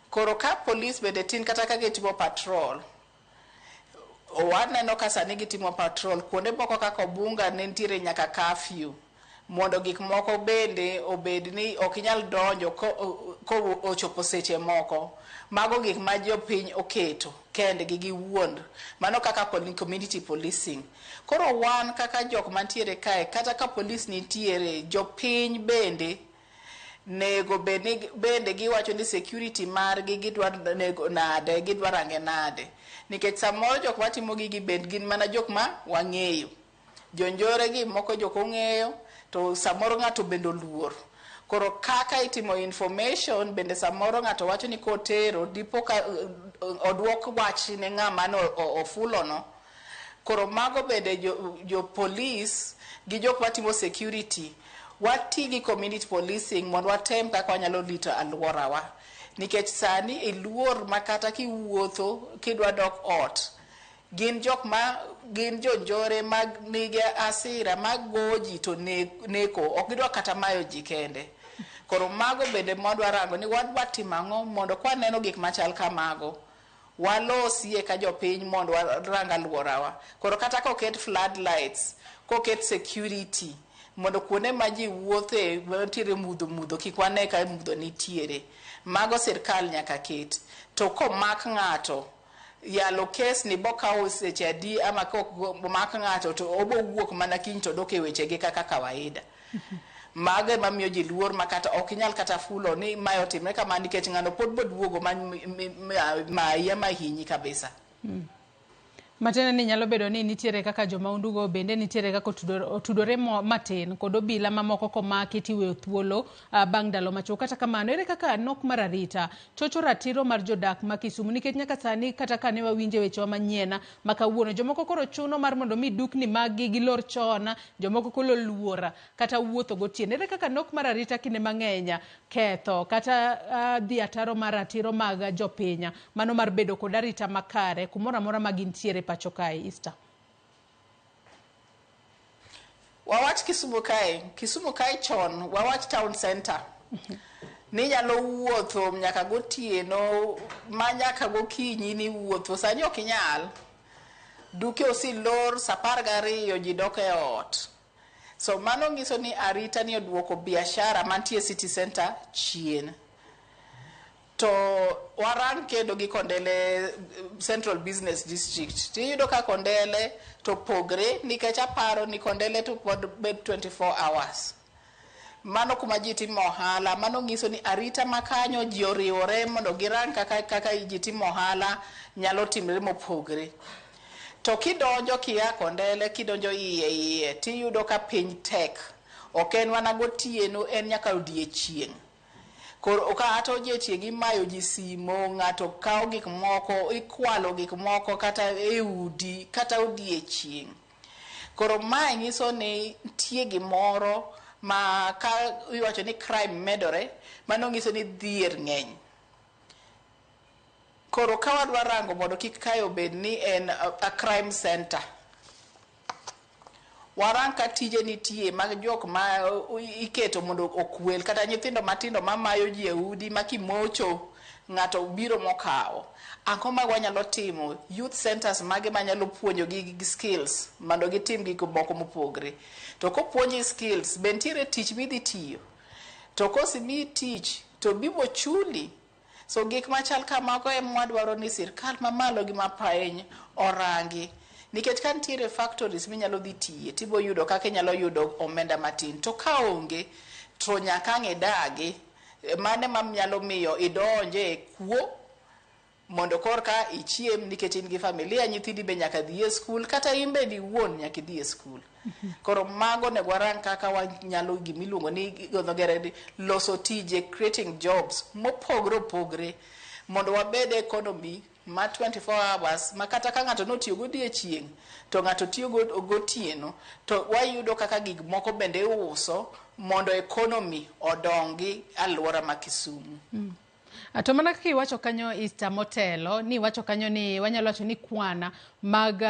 Koro ka polis bende tin kata ka gitimo patrol, waneno ka sani gitimo patrol kuonde moko kaka Obunga ne nitiere nyaka curfew, mondo gik moko bende obed ni ok inyal donjo ko ochopo seche moko. Mago gik ma jopiny oketo kendgi giwuond. Mano kaka community policing. Koro wan kaka jok mantiere kae, kata ka polis nitiere, jopiny bende nego bed ni bende giwacho ni security margi gidwa nego nade, gidwa range nade. Nikech samoro jok matimo gigi bende gin mana jok ma wang'eyo. Jonjore gi moko jok ong'eyo, to samoro ng'ato bende oluor. Koro kaka itimo information bende samoro ng'ato wacho ni kotero dipo ka oduok wach ne ng'ama ne ofulo no. Koro mago bende jo police gi jok matimo security, wati gi community policing mondo watem kaka wanyalo rito alworawa. Nikech sani iluor ma kata kiwuotho kidwa dok ot, gin jok ma gin jonjore ma nigi asira ma goji to neko, ok gidwa kata mayo ji kende. Koro mago bende mwadwa rango ni wadwa timo ang'o mondo kwaneno gik machal kamago, walosie ka jopiny mondo warang alworawa. Koro kata koket floodlights, koket security, mondo kuonde ma ji wuothe mantiere mudho mudho kik wane ka mudho nitiere. Mago sirkal nyaka ket. To komak ng'ato, yalo kes ni bokawo seche adi, ama kok omak ng'ato to obo wuok mana kiny to dok e wechegi kaka kawaida. Mago ema miyo ji luor ma kata ok inyal kata fulo ni mae otimre kama, nikech ng'ano pod boduogo ma mayi ama hinyi kabisa. Matiende ni nyalo bedo ni nitiere kaka jomaundugo bende nitiere kaka otudore matin kod obila mamoko komaki tiweyo thuolo bang' ndalo machuok. Kata kamano, ere kaka nok mar arita chocho ratiro mar jodak ma Kisumu? Nikech nyaka sani kata kane wawinjo wechewa manyien ma kawuono, jomoko koro chuno mar mondo mi dukni mag gi gilor chon, jomoko koro luor kata wuotho gotieno. Ere kaka nok mar arita kinde mang'eny ketho kata dhi ataro mar ratiro mag jopiny, mano mar bedo kod arita makare kumoro amora ma gintiere pacho kae, Esther? Wawach Kisumu kae, Kisumu kae chon, wawach town center. Ninyalo wuotho nyaka gotieno ma nyaka gokinyi ni wuotho, sani ok inyal. Duke oselor sa 12 ji dok e ot. So mano nyiso ni arita ni oduoko biashara mantie city center chien. To warang kendo gi Kondele Central Business District, tiyudo ka Kondele to pogre nikech aparo ni Kondele to pod bet 24 hours. Mano kuma ji timo ohala, mano nyiso ni arita makanyo ji oriwore mondo girang kaka ji timo ohala nyalo timre mopogre. To kidonjo kia Kondele, kidonjo iye tiyudo ka piny tek. Ok en mana gotieno, en nyaka odiechieng'. Koro kata odiechieng' imayo ji simo, ng'ato kawo gik moko, ikwalo gik moko kata e udi, kata odiechieng'. Koro mae nyiso ni nitie gimoro ma ka iwacho ni crime medore, mano nyiso ni dhier ng'eny. Koro ka wadwa rango mondo kik kae obed ni en a crime center, warang ka tije nitie mag jok ma iketo mondo okwel, kata nyithindo matindo mamayo ji e udi ma kimocho ng'ato biro mokawo. Ang'o ma wanyalo timo? Youth centers mage manyalo puonjo gi skills mondo gitim gik moko mopogre. To kopuonji skills, be nitiere tich midhi tiyo? To kosemiyi tich, to bibo chuli. So gik machal kamago ema wadwaro ni sirkal mamalo gi mapiny orangi. Nikech ka nitiere factories minyalo dhi tiye, tibo yudo kaka inyalo yudo omenda matin. To ka onge, to nyaka ang' idagi. Mane manyalo miyo idonje e kuo mondo korka ichiem nikech in gi familia, nyithindi be nyaka dhi e skul, kata in bende iwuon nyaka idhi e skul. Koro mago onego warang kaka wanyalo gimiluongo ni gi dho ngere ni loso tije, creating jobs mopogre opogre mondo wabed economy ma 24 hours ma kata ka ng'ato notiyo godiechieng' to ng'ato tiyo gotieno, to wayudo kaka gik moko bende iuso mondo economy odongi alwora ma Kisumu. To mana kaka iwacho kanyo Easter motelo, ni iwacho kanyo ni wanyalo wacho ni kwana mag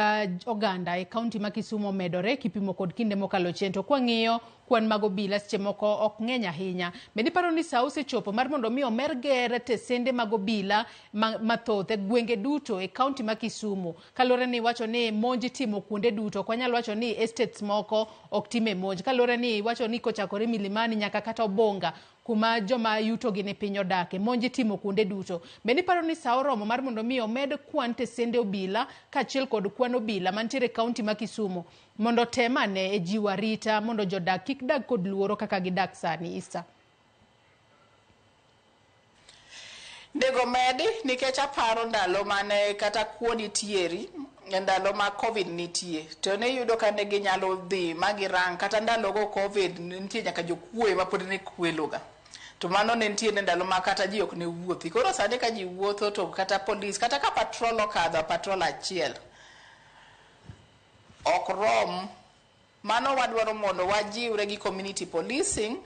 oganda e kaunti ma Kisumu omedore kipimo kod kinde mokalo chien. To kwang'iyo kwan mag obila seche moko ok ng'eny ahinya. Bende iparo ni sa osechopo mar mondo mi omer ger tesende mag obila mathoth e gwenge duto e kaunti ma Kisumu? Kaluwore ni iwacho ni monj itimo kuonde duto, ok wanyal wacho ni estates moko ok time monj. Kaluwore ni iwacho ni kochakore Milimani nyaka kata Obonga, kuma joma yutogi ni piny odake, monj itimo kuonde duto. Bende iparo ni sa oromo mar mondo mi omed kwan tesende obila kaachiel kod kwan obila mantiere e kaunti ma Kisumu mondo tem ane e jiwo arita mondo jodak kik dag kod luoro kaka gidak sani, Easter? Nego medi nikech aparo ndalo mane kata kuo nitieri, ndalo ma Covid nitie, to ne iyudo ka ne ginyalo dhi ma girang, kata ndalogo Covid nitie nyaka jokuoye ma pod ne kweloga. To mano ne nitie ndalo ma kata ji ok ne wuothi. Koro sani ka ji wuotho to kata polis, kata ka patrol okadho, patrol achiel ok rom. Mano wadwaro mondo wajiwre gi community policing,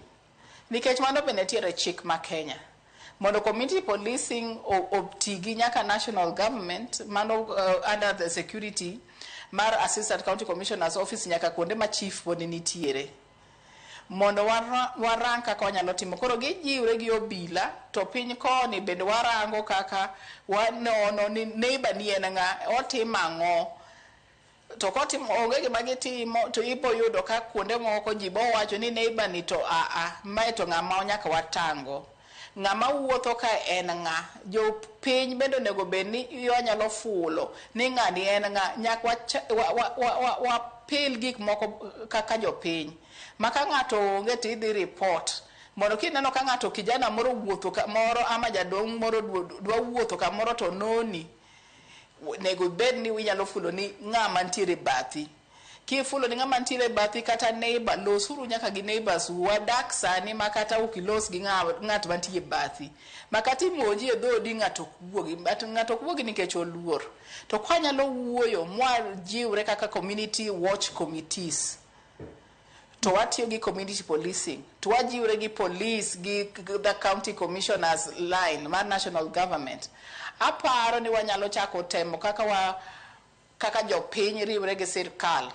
nikech mano bende nitiere chik ma Kenya. Mondo community policing oti gi nyaka national government, mano under the security mar Assistant County Commissioner's Office nyaka kuonde ma chief pod nitiere. Mondo warang kaka wanyalo timo. Koro gijiwre gi obila, to piny koni bende warango kaka wanono ni neighbor ni en ng'a, otimo ang'o. To kotimo onge gima gitimo, to ibo yudo ka kuonde moko ji bo wacho ni neighbor ni to mae to ng'ama nyaka watango. Ng'ama wuotho ka en ng'a. Jopiny bende onego bed ni wanyalo fulo ni ng'ani en ng'a. Nyaka wapil gik moko kaka jopiny. Ma ka ng'ato onge to idhi report. Mondo kineno ka ng'ato kijana moro wuotho kamoro ama jaduong' moro dwa wuotho kamoro to noni, nego bed ni inyalo fulo ni ng'ama nitiere bathi. Kifulo ni ng'ama nitiere bathi kata neighbor, losuru nyaka gi neighbors wadak sani ma kata ok ilos gi ng'at mantie bathi. Ma kata imonji e dhoodi ng'ato ok wuogi, but ng'ato ok wuogi nikech oluor. To kwanyalo wuoyo mwajiwre kaka community watch committees, to watiyo gi community policing, to wajiwre gi police gi the county commissioners line mar national government. Aparo ni wanyalo chako temo kaka jopiny riwre gi sirkal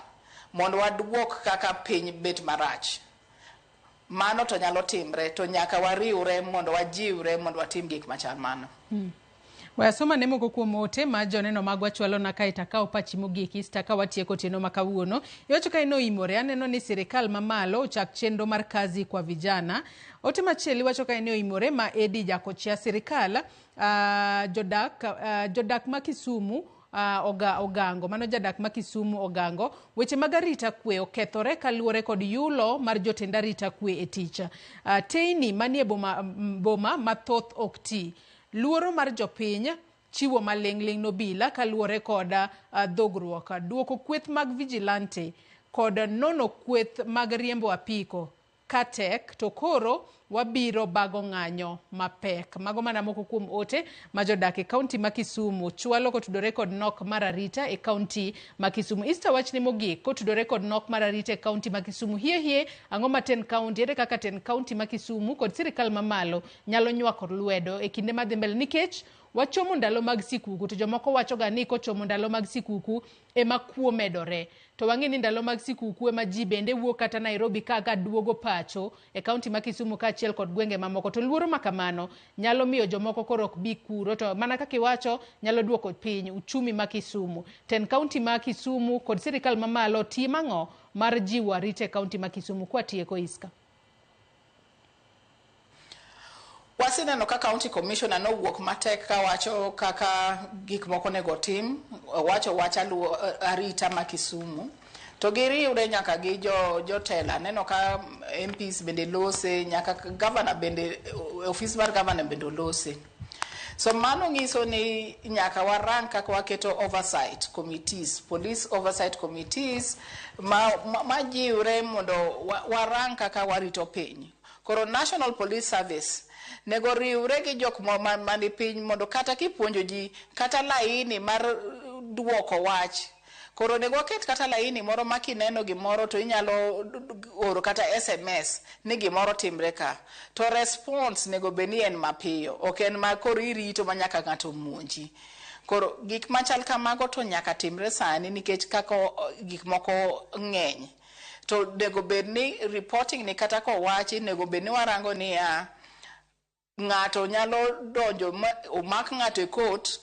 mondo waduok kaka piny bet marach. Mano to nyalo timre, to nyaka wariwre mondo wajiwre mondo watim gik machal mano. We asoma ne moko kuom ote ma joneno magwa chwalona kae to akawo pachi mogik Easter ka watieko otieno ma kawuono. Iwacho ka in oimore, aneno ni sirikal mamalo ochak chenro mar kazi kwa vijana. Ote machielo iwacho ka in oimore ma Edi Jakochia sirikal jodak ma Kisumu Ogango, mano jadak ma Kisumu Ogango, weche mag arita kwe okethore kaluwore kod yulo mar jotend arita kwe e tich. Teyni manie boma mathoth ok ti. Luoro mar jopiny chiwo maling'ling' nobila kaluwore kod dhogruok. Duoko kweth mag vigilante kod nono kweth mag riembo apiko katek to koro wabiro bago ng'anyo mapek. Mago mana moko kuom ote ma jodak e kaunti ma Kisumu chwalo kotudore kod nok mar arita e kaunti ma Kisumu. Easter wachni mogik kotudore kod nok mar arita e kaunti ma Kisumu. Hie hie ang'o ma ten kaunti, ere kaka ten kaunti ma Kisumu kod sirikal mamalo nyalo nywako lwedo e kinde madhi mbele nikech wachomo ndalo mag sikuku to jomoko wachoga ni kochomo ndalo mag sikuku ema kuo medore. To wang'e ni ndalo mag sikuku ema ji bende wuok kata Nairobi kaka duogo pacho e kaunti ma Kisumu kaachiel kod gwenge mamoko. To luoro ma kamano nyalo miyo jomoko koro ok bi kuro, to mana kaka iwacho nyalo duoko piny uchumi ma Kisumu. Ten kaunti ma Kisumu kod sirikal mamalo tim ang'o mar jiwo arita e kaunti ma Kisumu kwatieko Iska? Waseneno ka county commissioner nowuok matek kawacho kaka gik moko onego tim, owacho wach arita ma Kisumu. To giriwre nyaka gi jotelo, aneno ka MPs bende lose, nyaka governor bende, ofis mar governor bende olose. So mano nyiso ni nyaka warang kaka waketo oversight committees, police oversight committees ma jiwre mondo warang kaka warito piny. Koro National Police Service nego riwre gi jok mani piny mondo kata kipuonjo ji kata laini mar duoko wach. Koro onego waket kata laini moro ma kineno gimoro to inyalo oro kata SMS ni gimoro timre ka. To response nego bed ni en mapiyo, ok en ma koro irito ma nyaka ng'ato monji. Koro gik machal kamago to nyaka timre sani nikech kaka gik moko ng'eny. To nego bed ni reporting ni kata kowachi nego bed ni warango niya ng'ato nyalo donjo omak ng'ato e court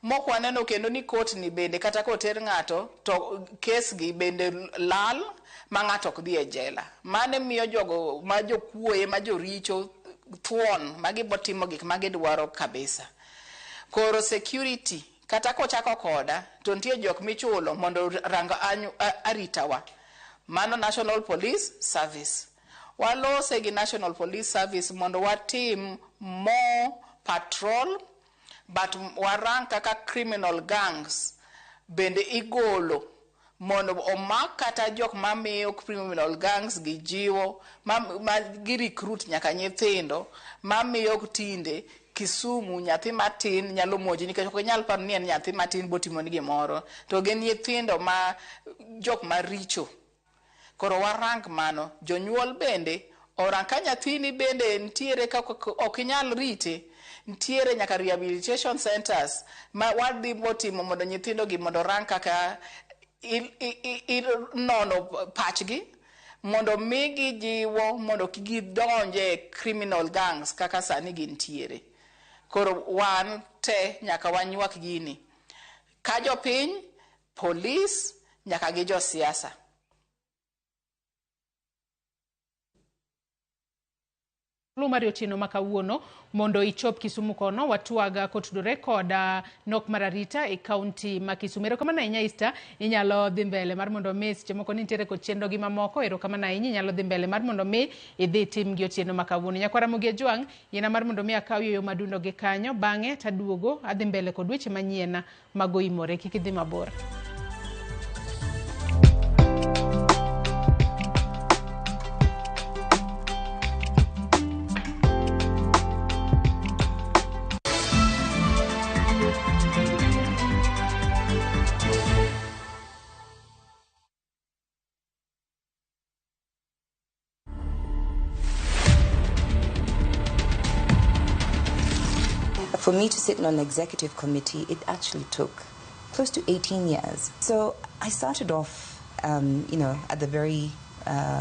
mok waneno kendo ni court ni bende kata koter ng'ato to kes gi bende lal ma ng'ato ok dhi e jela. Mane miyo jogo ma jokuoye ma joricho thuon ma gibotimo gik ma gidwaro kabisa. Koro security kata kochako koda to nitie jok michulo mondo rang aritawa. Mano National Police Service. Walose gi National Police Service mondo watim more patrol, but warang kaka criminal gangs bende igolo mondo omak kata jok mamiyo criminal gangs gi jiwo ma gi recruit nyaka nyithindo mamiyo tinde Kisumu nyathi matin nyalo monji nikech ok inyal paro ni en nyathi matin botimoni gimoro to gin nyithindo ma jok maricho. Koro warang mano, jonyuol bende orang ka nyathini bende nitiere ka ok inyal rite, nitiere nyaka rehabilitation centers ma wadhi motimo mondo nyithindo gi mondo orang kaka inono pachgi mondo migi jiwo mondo kik gidonje criminal gangs kaka sani gintiere. Koro wan te nyaka wanywak gini ka jopiny, police nyaka gi josiasa. Mar otieno ma kawuono mondo ichop Kisumu kono watwaga kotudore kod nok mar arita e kaunti ma Kisumu. Erokamano ahinya Easter, inyalo dhi mbele mar mondo mi seche moko nitiere kod chenro gi mamoko. Erokamano ahinya, inyalo dhi mbele mar mondo mi idhi tim gi otieno ma kawuono. Nyakwara Ramogi Ajwang', yiena mar mondo mi akaw yoyo madundo gi kanyo, bang'e taduogo adhi mbele kod weche manyien magoimore. Kik idhi mabor. For me to sit on an executive committee, it actually took close to 18 years. So I started off, at the very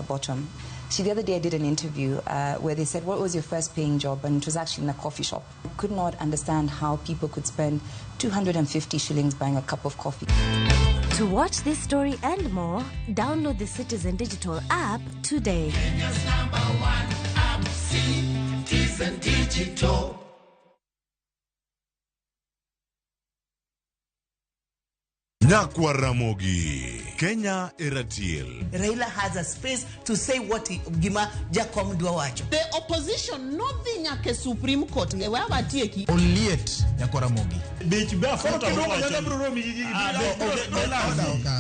bottom. See, the other day I did an interview where they said, what was your first paying job? And it was actually in a coffee shop. I could not understand how people could spend 250 shillings buying a cup of coffee. To watch this story and more, download the Citizen Digital app today. Kenya's number one app, Citizen Digital. Nyakwa Ramogi, Kenya Eratiel. Raila has a space to say what he, gima Jakom dwa wacho. The opposition nodhi nyaka Supreme Court. Wabatieki. Oliet Nyakwa Ramogi.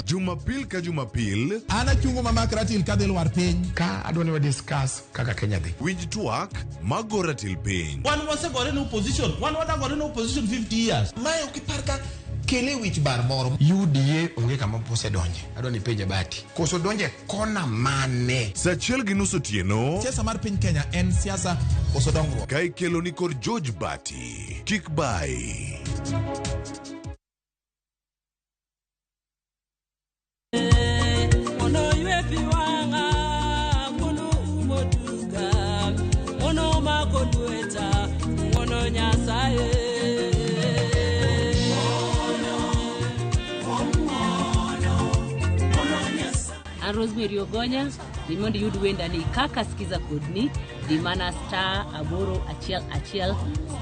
Jumapil ka Jumapil. Ana chungo mama Ratil kadhi lwar piny. Ka adwa ni wa discuss kaka Kenya dhi. Winj twak mago ratil piny. Wan wasegore ne opposition. Wan wadagore ne opposition 50 years. Mae ok ipar ka kele wich bar moro. UDA onge kama osedonje. Adwa ni penje Bati. Koso donje kona mane? Saa 1:30 otieno. Siasa mar piny Kenya en siasa koso dongruok. Ka ikelo ni kod George Bati. Kik bai. Mono ywe pi wang'a, mono umo duka, mono mako lweta, mono Nyasaye. An Rosemary Ogonya, dhi mondo iyud wendani kaka sikiza kodni, dhi mana *811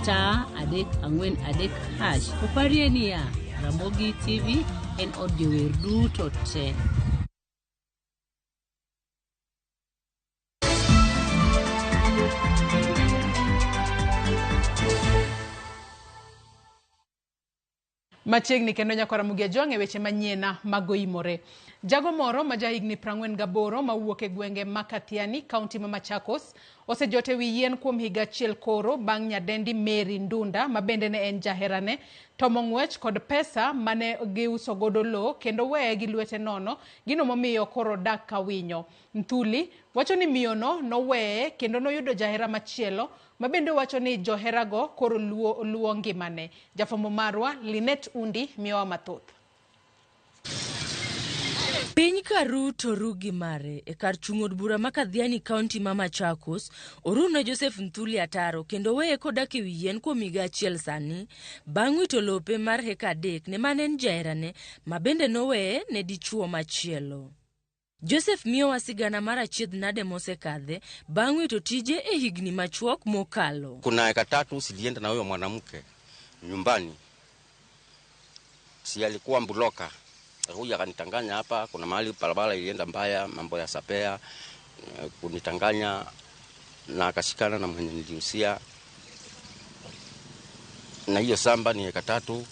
*343#. Oparie niya, Ramogi TV en od jower duto te. Machiegni kendo Nyakwa Ramogi Ajwang' e weche manyien magoimore. Jago moro ma jahigni 48 mawuok e gwenge ma Kathiani, kaunti ma Machakos, osejot e wi yien kuom higa achiel koro bang' nyadendi Mary Ndunda, ma bende ne en jaherane, tomo ng'wech kod pesa mane giuso godo lowo kendo weye gi lwete nono, gino momiyo koro dak ka winyo. Nthuli wacho ni miyono noweye kendo noyudo jahera machielo ma bende wacho ni joherago koro luwo ngimane. Jafwambo marwa Linet Undi miyowa mathoth. Piny ka ru to ru gi mare e kar chung' od bura ma Kathiani, kaunti ma Machakos, orune Joseph Nthuli ataro kendo weye kodak ewi yien kuom higa achiel sani bang' wito lope mar heka 3 ne mane en jaherane ma bende noweye ne dichuo machielo. Joseph miyowa sigana mar achiedh nade mosekadhe bang' wito tije e higni machuok mokalo. Kuna eka 3 silienda na huyo mwanamke nyumbani, si alikuwa mbuloka. Huyu akanitanganya hapa, kuna mahali barabara ilienda mbaya, mambo ya sapea, kunitanganya na akashikana na mwenye niliusia. Na hiyo samba ni eka 3,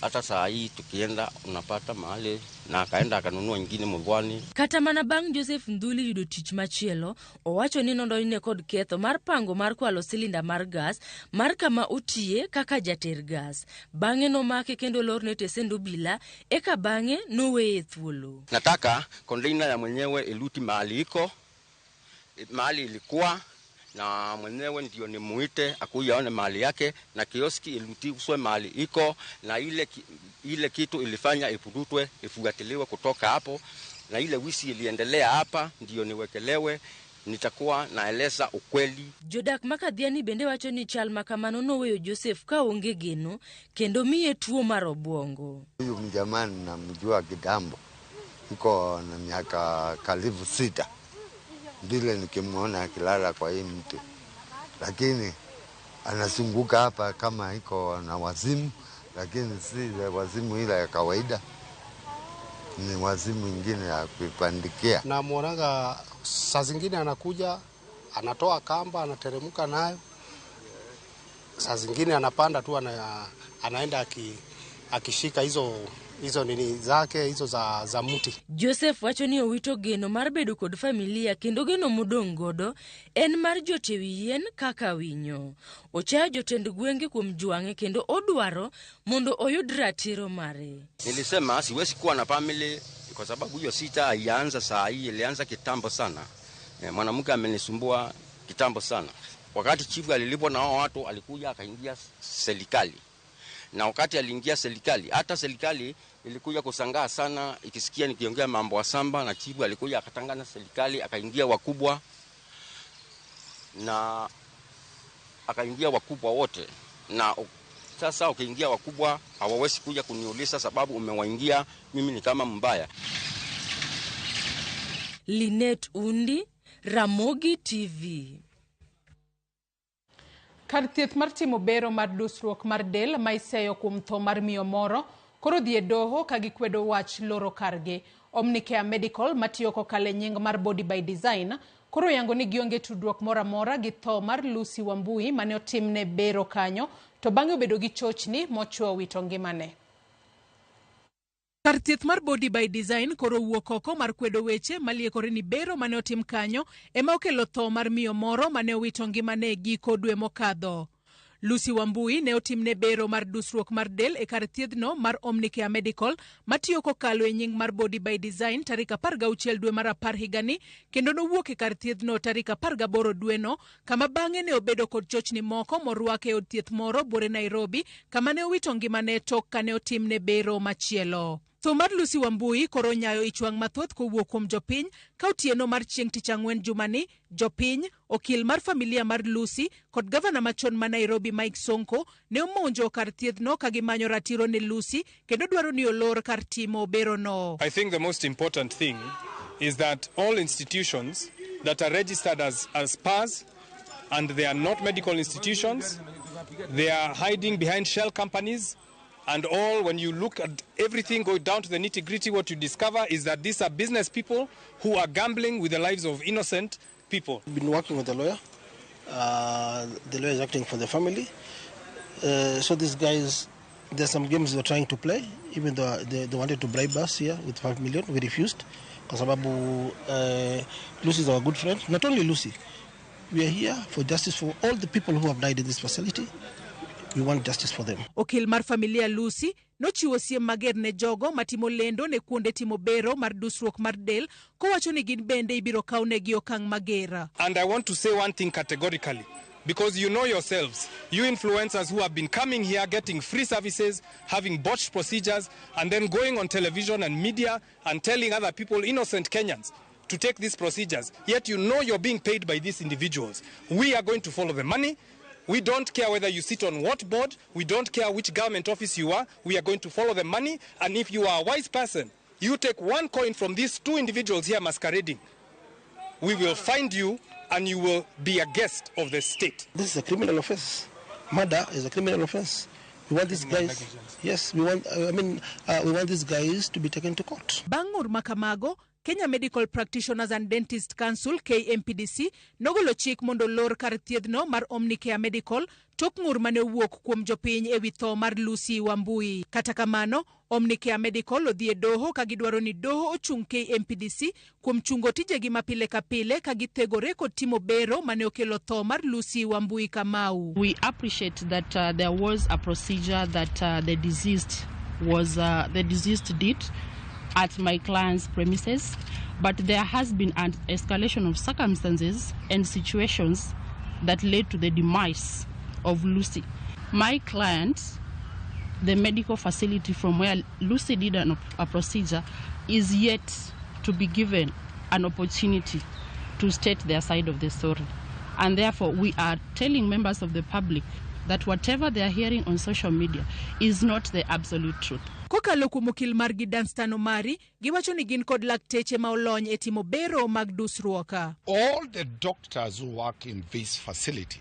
hata saa hii tukienda unapata mahali, na akaenda akanunua nyingine Mugwani. Kata mana bang' Joseph Nthuli yudo tich machielo, owacho ni nodonjne kod ketho mar pango mar kwalo silinda mar gas mar kama otiye kaka jater gas. Bang'e nomake kendo lorne tesend obila, eka bang'e noweye thuolo. Nataka kondeina ya mwenyewe iluti mahali iko, mahali ilikuwa, na mwenyewe ndio nimuite akuja aone mahali yake, na kioski ilutiswe mahali iko, na ile kitu ilifanya ipurutwe, ifuatiliwe kutoka hapo, na ile wisi iliendelea hapa ndio niwekelewe. Nitakuwa naeleza ukweli. Jodak ma Kathiani bende wacho ni chal makamano noweyo Joseph ka onge geno kendo miye tuo mar obwongo. Huyu mjamani namjua kitambo, iko na miaka karibu 6 ndile nikimuona akilala kwa hii mti, lakini anazunguka hapa kama iko na wazimu, lakini si wazimu ile ya kawaida, ni wazimu ingine ya kuipandikia. Na muonaga saa zingine anakuja anatoa kamba anateremka nayo, saa zingine anapanda tu anaenda akishika hizo nini zake hizo za mti. Joseph wacho ni owito geno mar bedo kod familia kendo geno modong' godo en mar jote wi yien kaka winyo. Ochayo jotend gwenge kuom jwang'e kendo odwaro mondo oyud ratiro mare. Nilisema siwezi kuwa na family kwa sababu hiyo sita haianza saa hii, ilianza kitambo sana. Mwanamke amenisumbua kitambo sana. Wakati chifu alilipwa na hao watu alikuja akaingia serikali. Na wakati aliingia serikali, hata serikali ilikuja kusangaa sana ikisikia nikiongea mambo ya samba, na chifu alikuja akatangana serikali, akaingia wakubwa. na akaingia wakubwa wote, na sasa ukiingia wakubwa hawawezi kuja kuniuliza sababu umewaingia, mimi ni kama mbaya. Linet Undi, Ramogi TV. Kar thieth mar timo bero mar dusruok mar del ma iseyo kuom tho mar miyo moro koro dhi e doho ka gikwedo wach loro kargi. Omnicare Medical matiyo kokalo e nying mar Body by Design koro yango ni gionge tudruok moro amora gi tho mar Lucy Wambui mane otimne bero kanyo to bang'e obedo gi chochni mochuo wito ngimane. Kar thieth mar Body by Design koro wuok oko mar kwedo weche maliekore ni bero mane otim kanyo ema okelo tho mar miyo moro mane owito ngimane e giko dwe mokadho. Lucy Wambui ne otimne bero mar dusruok mar del e kar thiedhno mar Omnicare Medical matiyo kokalo e nying mar Body by Design tarik 16 dwe mar 10 higani kendo nowuok e kar thiedhno tarik 18 dweno kama bang'e ne obedo kod chochni moko morwake e od thieth moro buore Nairobi kama ne owito ngimane tok kane otimne bero machielo. Tho mar Lucy Wambui koro onyayo ich wang' mathoth kowuok kuom jopiny ka otieno mar chieng' tich ang'wen jumani, jopiny, okil mar familia mar Lucy kod gavana machon ma Nairobi Mike Sonko ne omonjo kar thiethno ka gimanyo ratiro ne Lucy kendo dwaro ni olor kar timo berono. I think the most important thing is that all institutions that are registered as spas and they are not medical institutions, they are hiding behind shell companies. And all, when you look at everything, go down to the nitty-gritty, what you discover is that these are business people who are gambling with the lives of innocent people. I've been working with the lawyer. The lawyer is acting for the family. So these guys, there's some games they're trying to play, even though they wanted to bribe us here with 5 million. We refused. Kwa sababu Lucy is our good friend. Not only Lucy, we are here for justice for all the people who have died in this facility. We want justice for them. Okil mar familia Lucy nochiwo siem mager ne jogo matimo lendo ne kuonde timo bero mar dusruok mar del kowacho ni gin bende ibiro kawnegi okang' mager. And I want to say one thing categorically, because you know yourselves, you influencers who have been coming here, getting free services, having botched procedures, and then going on television and media and telling other people, innocent Kenyans, to take these procedures. Yet you know you're being paid by these individuals. We are going to follow the money. We don't care whether you sit on what board. We don't care which government office you are. We are going to follow the money. And if you are a wise person, you take one coin from these two individuals here masquerading. We will find you and you will be a guest of the state. This is a criminal offense. Murder is a criminal offense. We want these guys. Yes, we want. We want these guys to be taken to court. Bang' ng'ur makamago, Kenya Medical Practitioners and Dentist Council KMPDC nogolo chik mondo lor kar thiedhno mar Omnicare Medical tok ng'ur mane owuok kuom jopiny ewi tho mar Lucy Wambui. Kata kamano, Omnicare Medical odhi e doho ka gidwaro ni doho ochung KMPDC kuom chungo tijegi ma pile ka pile ka githegore kod timo bero mane okelo tho mar Lucy Wambui Kamau. We appreciate that there was a procedure that the deceased did at my client's premises, but there has been an escalation of circumstances and situations that led to the demise of Lucy. My client, the medical facility from where Lucy did a procedure, is yet to be given an opportunity to state their side of the story. And therefore, we are telling members of the public that whatever they are hearing on social media is not the absolute truth. Kokalo kuom okil margi Danstan Omari, giwacho ni gin kod lakteche ma olony e timo bero mag dusruok. All the doctors who work in this facility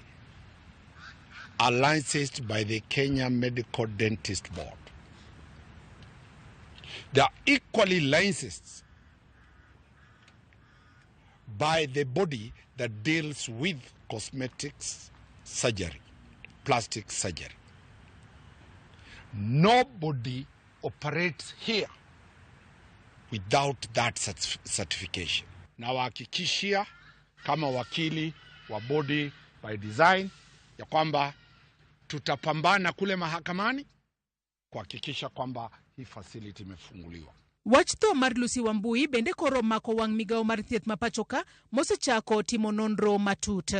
are licensed by the Kenya Medical Dentist Board. They are equally licensed by the body that deals with cosmetics surgery, plastic surgery. Nobody operates here without that certification. Nawahakikishia kama wakili wa Body by Design ya kwamba tutapambana kule mahakamani kuhakikisha kwamba hii facility imefunguliwa. Wach tho mar Lucy Wambui bende koro mako wang' migawo mar thieth ma pacho ka mosechako timo nonro matut.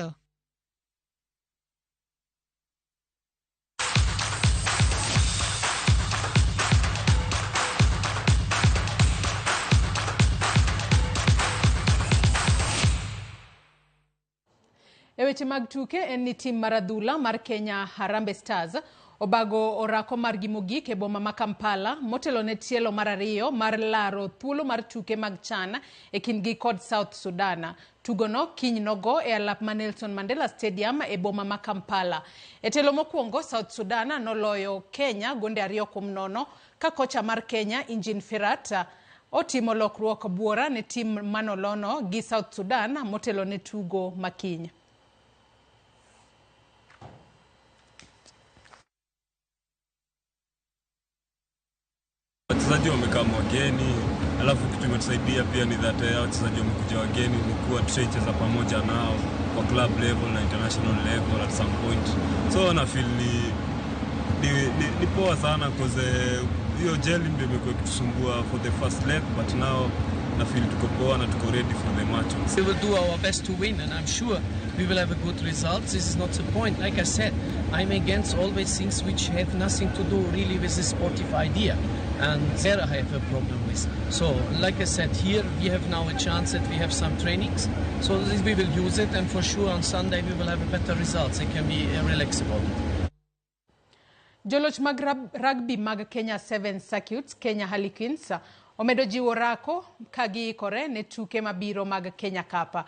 E weche mag tuke en ni tim mar adhula mar Kenya Harambee Stars obago orako margi mogik e boma ma Kampala motelo ne tielo mar ariyo mar laro thuolo mar tuke mag CHAN e kindgi kod South Sudan. Tugono kiny nogo e alap ma Nelson Mandela Stadium e boma ma Kampala. E tielo mokwongo, South Sudan noloyo Kenya gonde 2-0 ka kocha mar Kenya Engin Firat otimo lokruok buora ne tim manolono gi South Sudan motelo ne tugo makiny. Wachezaji wamekaa wageni, alafu kitu imetusaidia pia ni that wachezaji wamekuja wageni ni kuwa tushaicheza pamoja nao kwa club level na international level at some point, so na feel ni poa sana cause hiyo gelling ndio imekuwa ikitusumbua for the first leg, but now na feel tuko poa na tuko ready for the match. We will do our best to win, and I'm sure we will have a good result. This is not the point. Like I said, I'm against always things which have nothing to do really with the sportive idea, and there I have a problem with. So, like I said, here we have now a chance that we have some trainings, so this we will use it, and for sure on Sunday we will have a better results. It can be relaxed about it. Joloch mag rugby mag Kenya Seven Circuits, Kenya Harlequins, omedo jiwo rako ka giikore ne tuke mabiro mag Kenya Cup.